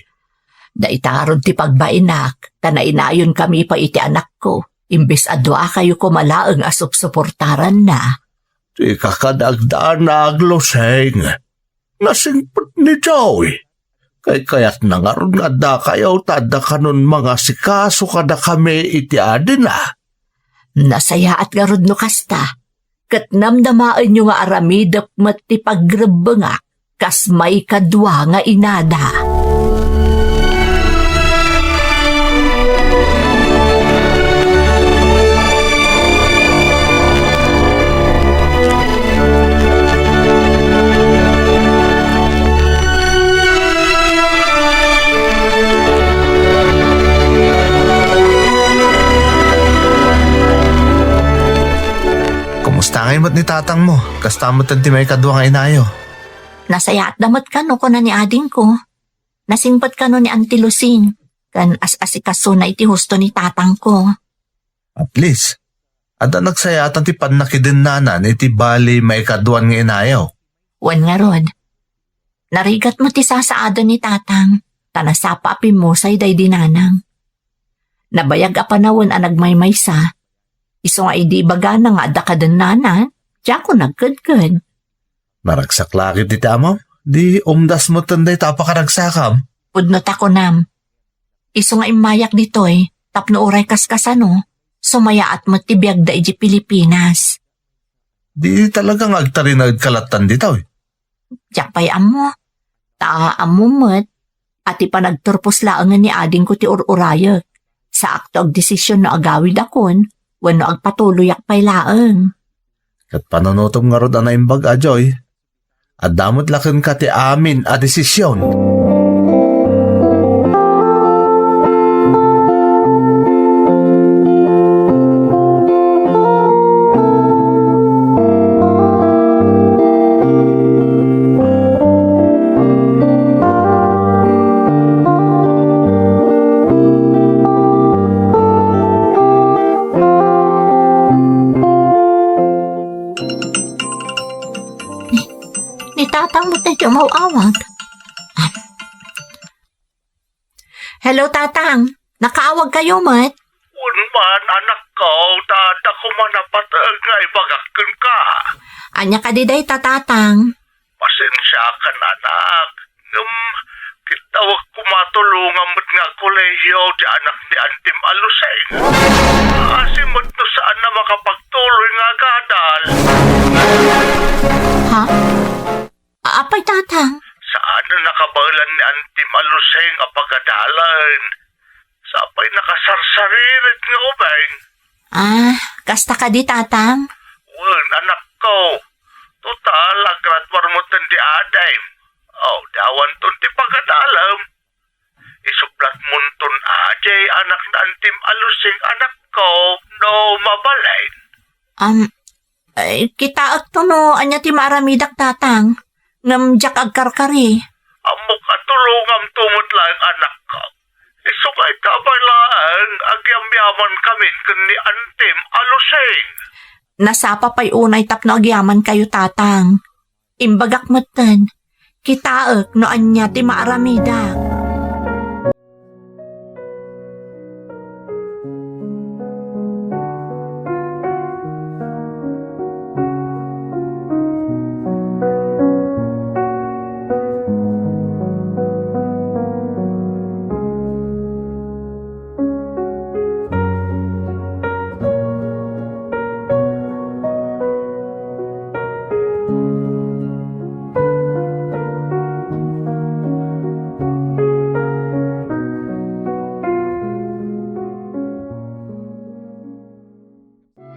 Dayta ngarud ti pagbainak, ta nainayon kami pay iti anakko, imbes a duakayo koma laeng a supsuportaranna. Dika kada agdanag, Lusing. Nasingpet ni Joy. Ay, kayatna ngarud nga addakayo ta adda kanon mangasikaso kadakami iti adina. Nasayaat ngarud no kasta, ket namnamaenyo nga aramidek met ti pagrebbengak kas maikadua nga inada. Kumusta ngay met ni tatangmo? Kasta met ti maikadua nga inayo. Nasayaatda met kano, kuna ni adingko. Nasingpet kano ni Auntie Lucing, ken as-asikasona iti husto ni tatangko. At least, adda nagsayaatan ti pannakidennana iti bali maikadua nga inayo. Wen ngarud, narigat met ti sasaaden ni tatang, ta nasapa a pimmusay daydi nanang. Nabayag a panawen a nagmaymaysa, isu nga idi ibagana nga adda kadennana, diak nagkedked. Naragsak la ketdi ti amam, di umdas metten dayta a pakaragsakam. Pudno ta kunam. Isu nga immayak ditoy, tapno uray kaskasano, sumayaat met ti biagda idiay Pilipinas. Di talaga nga agtarinaed ka lattan ditoy? Diak pay ammo. Ta ammo met, a ti panagturpos laengen ni adingko ti ur-urayek. Saakto agdesisyon no agawidakon, wenno agpatuloyak pay laeng. Ket panunotem ngarud a naimbag a, Joy. Adda met la kenka ti amin a desisyon. Ni, ni tatang met ti umaw-awag. Hello, tatang. Nakaawag kayo met? Wen man, anakko, ta adda koma napateg nga ibagak kenka. Ania kadi dayta, tatang? Pasensiakan, anak. Ngem, kiddawek koma tulongam met nga agkolehiyo ti anak ni Antim a Lusing. Asi met no saan a makapagtuloy nga agadal. Ha? A-, apay, tatang? Saan a nakabaelan ni Antim a Lusing a pagadalen. Sapay nakasarsaririt nga ubing. Ah, kasta kadi, tatang? Wen, anakko. Total, agraduar metten di adim. O, di awanton ti pagadalem. Isublatmonton a diay anak ni Antim a Lusing, anakko, no mabalin. Am, Ay, kitaekto no ania ti maaramidak, tatang. Ngem diak agkarkari. Ammok a tulongamto met laeng, anakko. Isu nga ita pay laeng, agyamyamankamin ken ni Antim a Lusing. Nasapa pay unay tapno agyamankayo, tatang. Imbagak metten, kitaek no ania ti maaramidak.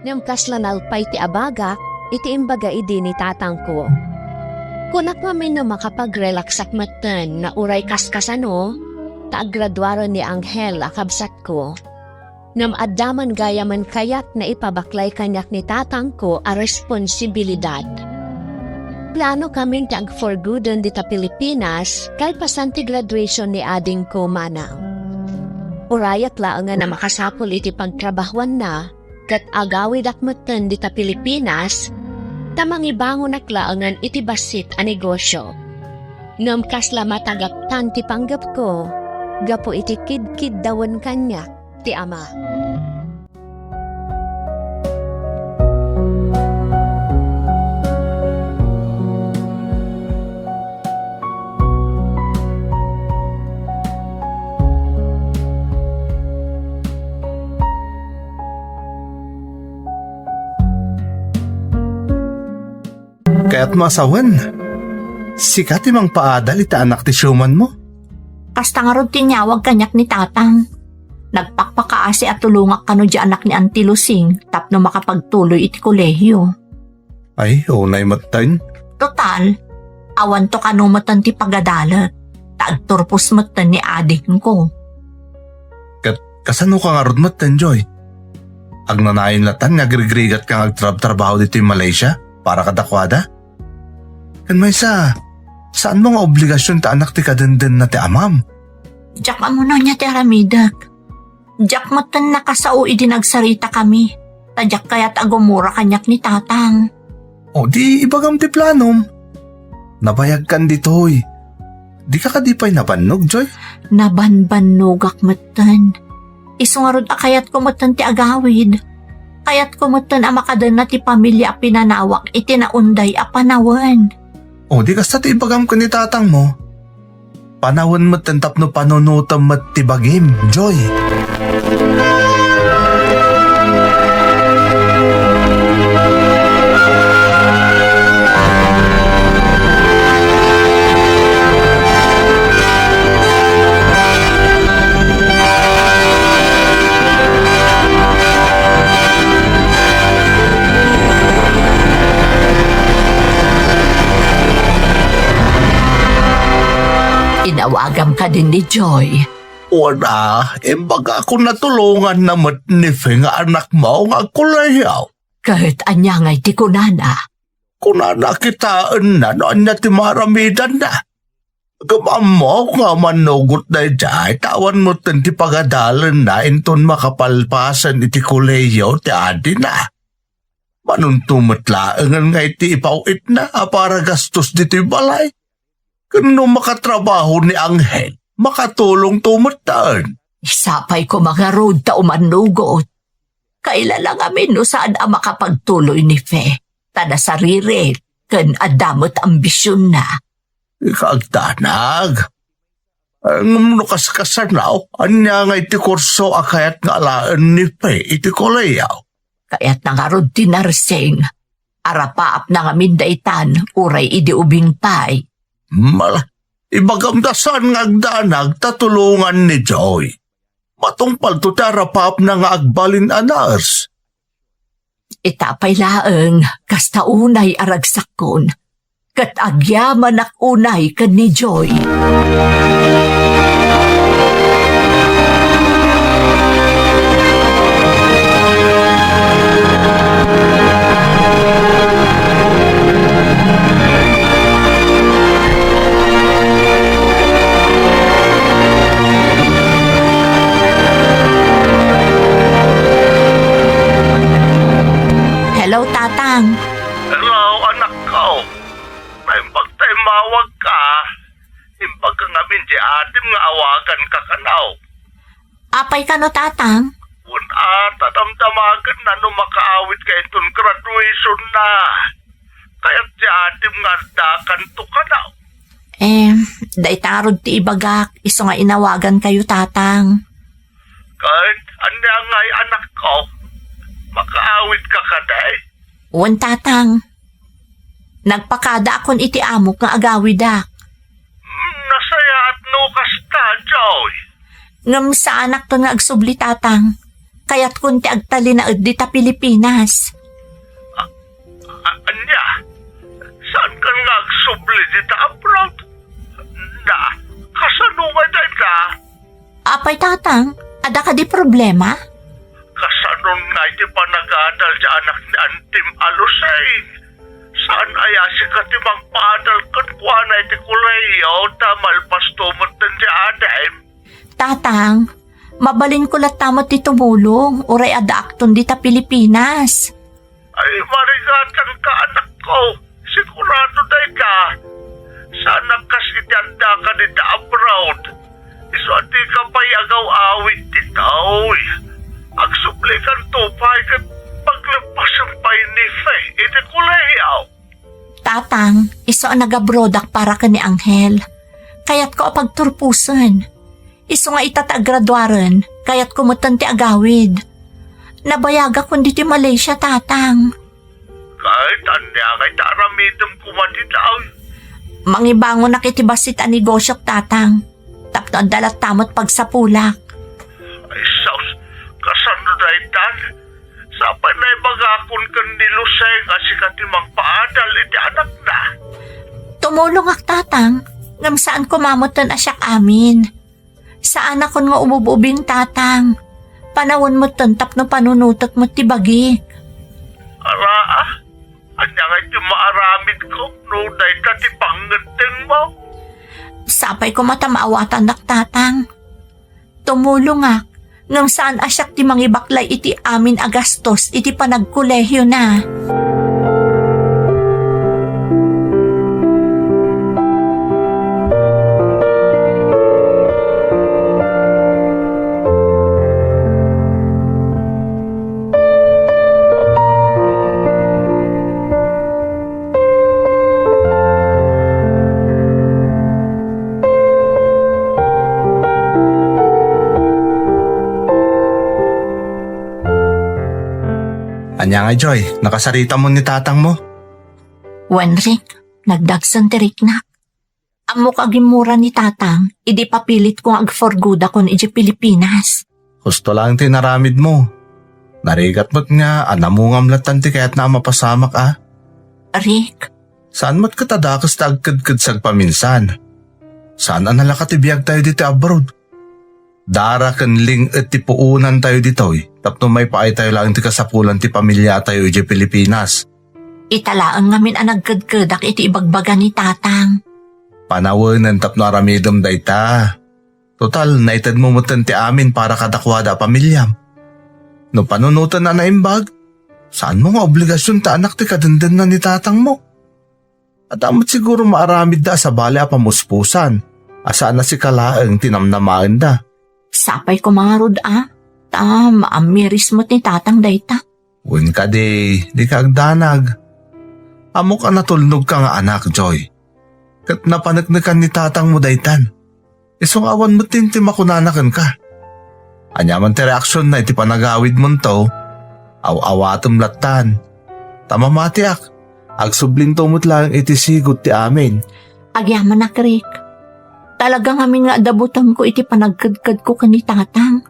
Ngem kasla nalpay ti abagak iti imbaga idi ni tatangko. Kunak ngamin no makapagrelaksak metten nga uray kaskasano, ta agraduaren ni Angel a kabsatko. Ngem adda man gayamen kayat nga ipabaklay kaniak ni tatangko a responsibilidad. Plano kamin ti agforgoden dita Pilipinas kalpasan ti graduation ni adingko, manang. Urayak laengen a makasapul iti pagtrabahuanna, ket agawidak metten dita Pilipinas, ta mangibangonak laengen iti bassit a negosyo. Ngem kasla matagaktan ti panggepko gapu iti kidkiddawen kaniak ti ama. Kayatmo a sawen? Sika ti mangpaadal iti anak ti siumanmo? Kasta ngarud ti inyawag kaniak ni tatang. Nagpakpakaasi a tulongak kano diay anak ni Auntie Lusing tapno makapagtuloy iti kolehiyo. Ay, unay metten. Total, awanto kano metten ti pagadalek, ta agturpos metten ni adingko. Ket kasano ka ngarud metten, Joy? Agnanayon latan nga agrigrigat ka nga agtrabtrabaho ditoy Malaysia para kadakuada? Ken maysa, saanmo nga obligasion ta anak ti kadendenna ti amam? Diak ammono ania ti aramidek. Diak metten nakasao idi nagsaritakami, ta diak kayat a gumura kaniak ni tatang. O di ibagam ti planom. Nabayagkan ditoy. Dika kadi pay nabannog, Joy? Nabanbannogak metten. Isu ngarud a kayatko metten ti agawid. Kayatko metten a makadenna ti pamilia a pinanawak iti naunday a panawen. O di kasta ti ibagam ken ni tatangmo. Panawen metten tapno panunotem met ti bagim, Joy. Inawagam kadin ni Joy. Wen a, imbagakon a tulonganna met ni Fe nga anakmo nga agkolehiyo. Ket ania ngay ti kunana? Kunana kitaenna no ania ti maaramidanna. Ngem ammok nga mannugot daydiay ta awan metten ti pagadalenna inton makapalpasen iti kolehiyo ti adina. Manunto met laengen nga iti ipaw-itna a para gastos ditoy balay. Ken no makatrabaho ni Angel, makatulongto metten. Sapay koma ngarud ta umannugot. Kaila la ngamin no saan a makapagtuloy ni Fe, ta nasaririt ken adda met ambisionna. Ikaagdanag. Ngem no kaskasano, ania ngay ti kurso a kayat nga alaen ni Fe iti kolehiyo? Kayatna ngarud ti nursing. Arapaapna ngamin daytan, uray idi ubing pay. Mala, ibagam ta saan nga agdanag ta tulongan ni Joy. Matungpalto ti arapaapna nga agbalin a nurse. Ita pay laeng, kasta unay a ragsakkon. Ket agyamanak unay ken ni Joy. Hello, Tatang. Hello, anakko. Naimbag ta immawagka. Imbagak ngamin ti adim nga awaganka kano. Apay kano, Tatang? Wen a, ta damdamagenna no makaawidka inton graduationna. Kayat ti adim nga addakanto kano. Eh, dayta ngarud ti ibagak, isu nga inawagankayo, Tatang. Ket ania ngay, anakko? Makaawidka kadi? Wen, Tatang. Nagpakadaakon iti amok nga agawidak. Hmm, nasayaat no kasta, Joy. Ngem saanakton nga agsubli, Tatang. Kayatkon ti agtalinaed dita Pilipinas. A-, a-, ania? Saankan nga agsubli dita abroad? Na, kasano nga dayta? Apay, Tatang, adda kadi problema? Kasanon nga iti panagadal ti anak ni Antim a Lusing? Saan aya sika ti mangpaadal kenkuana iti kolehiyo ta malpasto metten ti adim? Tatang, mabalinko latta met ti tumulong uray addaakton dita Pilipinas. Ay, marigatanka, anakko. Sigurado dayta. Saanak kas iti addaka dita abroad. Isu a dika pay agaw-awid ditoy. Agsublikanto pay ket pagleppasem pay ni Fe iti kolehiyo. Tatang, isu a nagabroadak para ken ni Angel. Kayatko a pagturposen. Isu nga ita ta agraduaren, kayatko metten ti agawid. Nabayagakon ditoy Malaysia, Tatang. Ket ania ngay ti aramidem koma dita? Mangibangonak iti bassit a negosiok, Tatang. Tapno adda latta met pagsapulak. Ay, sus, kasano daytan? Sapay naibagakon ken ni Luceng a sika ti mangpaadal iti anakna. Tumulongak, Tatang, ngem saan koma metten a siak amin. Saanakon nga ubub-ubing, Tatang. Panawen metten tapno panunotek met ti bagik. Ara, ah? Ania ngay ti maaramidko no dayta ti pangngeddengmo? Sapay koma ta maawatannak, Tatang. Tumulongak, ngem saan a siak ti mangibaklay iti amin a gastos iti panagkolehiona. Ania ngay, Joy? Nakasaritam ni tatangmo? Wen, Rick, nagdagsen ti riknak. Ammok a gimmura ni Tatang idi ipapilitko nga agforgudakon idiay Pilipinas. Husto laeng ti inaramidmo. Narigat met nga, namungam lattan ti kayatna a mapasamak a. Rick. Saan met ket a dakes ti agkedked sagpaminsan. Saan a nalaka ti biagtayo ditoy abroad. Dara ken ling-et ti puonantayo ditoy tapno maipaaytayo laeng ti kasapulan ti pamiliatayo idiay Pilipinas. Ita laeng ngamin a nagkedkedak iti ibagbaga ni Tatang. Panawenen tapno aramidem dayta. Total, naitedmo metten ti amin para kadakuada a pamiliam. No panunoten a naimbag, saanmo nga obligasion ta anak ti kadendenna ni tatangmo. Adda met siguro maaramidda a sabali a pamuspusan, a saan a sika laeng ti namnamaenda. Sapay koma ngarud a, ta maamiris met ni Tatang dayta. Wen kadi, dika agdanag. Ammok a natulnogka nga anak, Joy. Ket napaneknekan ni tatangmo daytan. Isu nga awan met ti makunana kenka. Ania man ti reaksionna iti panagawidmonto, aw-awatem lattan. Ta mamatiak, agsublinto met laeng iti sigud ti amin. Agyamanak, Rick. Talaga ngamin nga adda butonko iti panagkedkedko ken ni Tatang.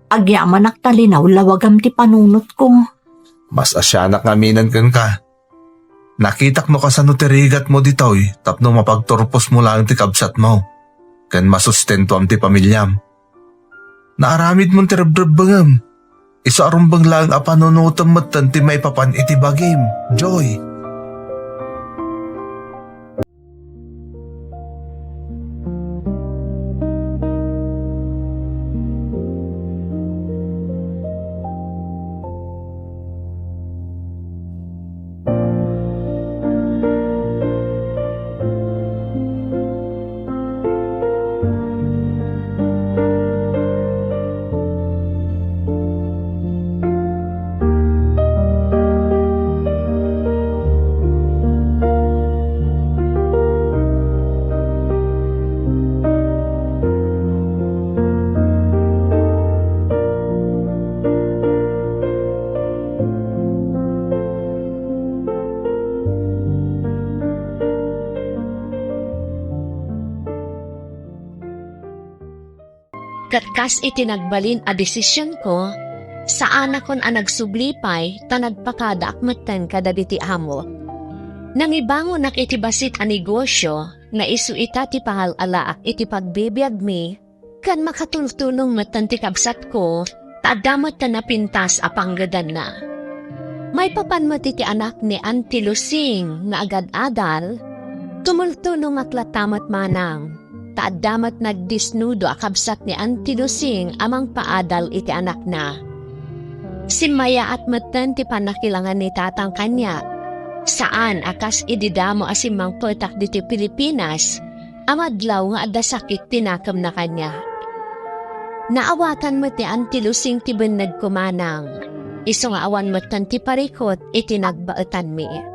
Agyamanak ta linawlawagam ti panunotko. Mas asianak ngaminen kenka. Nakitak no kasano ti rigatmo ditoy tapno mapagturposmo laeng ti kabsatmo ken masustentuam ti pamiliam. Naaramidmon ti rebrebbengem. Isu a rumbeng laeng a panunotem metten ti maipapan iti bagim, Joy. Ket kas iti nagbalin a desisionko, saanakon a nagsubli pay ta nagpakadaak metten kadagiti amo. Nangibangonak iti bassit a negosio nga isu ita ti pangal-alaak iti pagbibiagmi, ken makatultulong metten ti kabsatko ta adda metten a pintas a panggedanna. Maipapan met iti anak ni Auntie Lucing nga agad-adal, tumultulongak latta met manang. Ta adda met nagdisnudo a kabsat ni Auntie Lucing a mangpaadal iti anakna. Simmayaat metten ti pannakilangan ni Tatang kaniak. Saan a kas idi damo a simmangpetak ditoy Pilipinas, a madlaw nga adda sakit ti nakemna kaniak. Naawatan met ni Auntie Lucing ti bennegko manang. Isu nga awan metten ti parikut iti nagbaetanmi.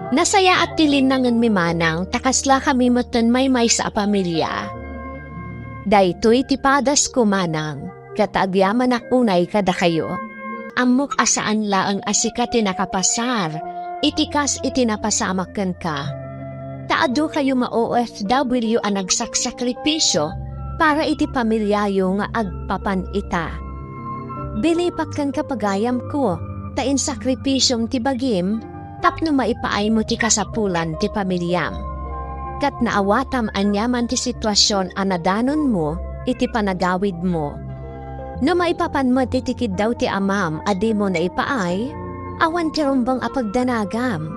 Nasayaat ti linnangenmi manang ta kaslakami metten maymaysa a pamilia. Daytoy ti padasko manang, ket agyamanak unay kadakayo. Ammok a saan laeng a sika ti nakapasar iti kas iti napasamak kenka. Ta adu kayo nga O F W a nagsaksakripisio para iti pamiliayo nga agpapan ita. Baliwak kenka, pagayamko, ta insakripisom ti bagim tapno maipaaymo ti kasapulan ti pamiliam. Ket naawatam aniaman ti situasion a nadanonmo iti panagawidmo. No maipapan met iti kiddaw ti amam a dimo naipaay, awan ti rumbeng a pagdanagam.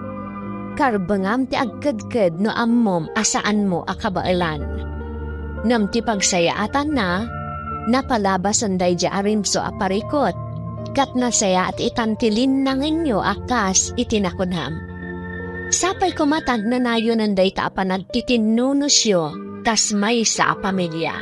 Karbengam ti agkedked no ammom a saanmo a kabaelan. Ngem ti pagsayaatanna, napalabasen daydi a rimso a parikut, ket nasayaat itan ti linnangenyo a kas iti nakunam. Sapay koma ta agnanayonen dayta a panagtitinnunosyo kas maysa a pamilia.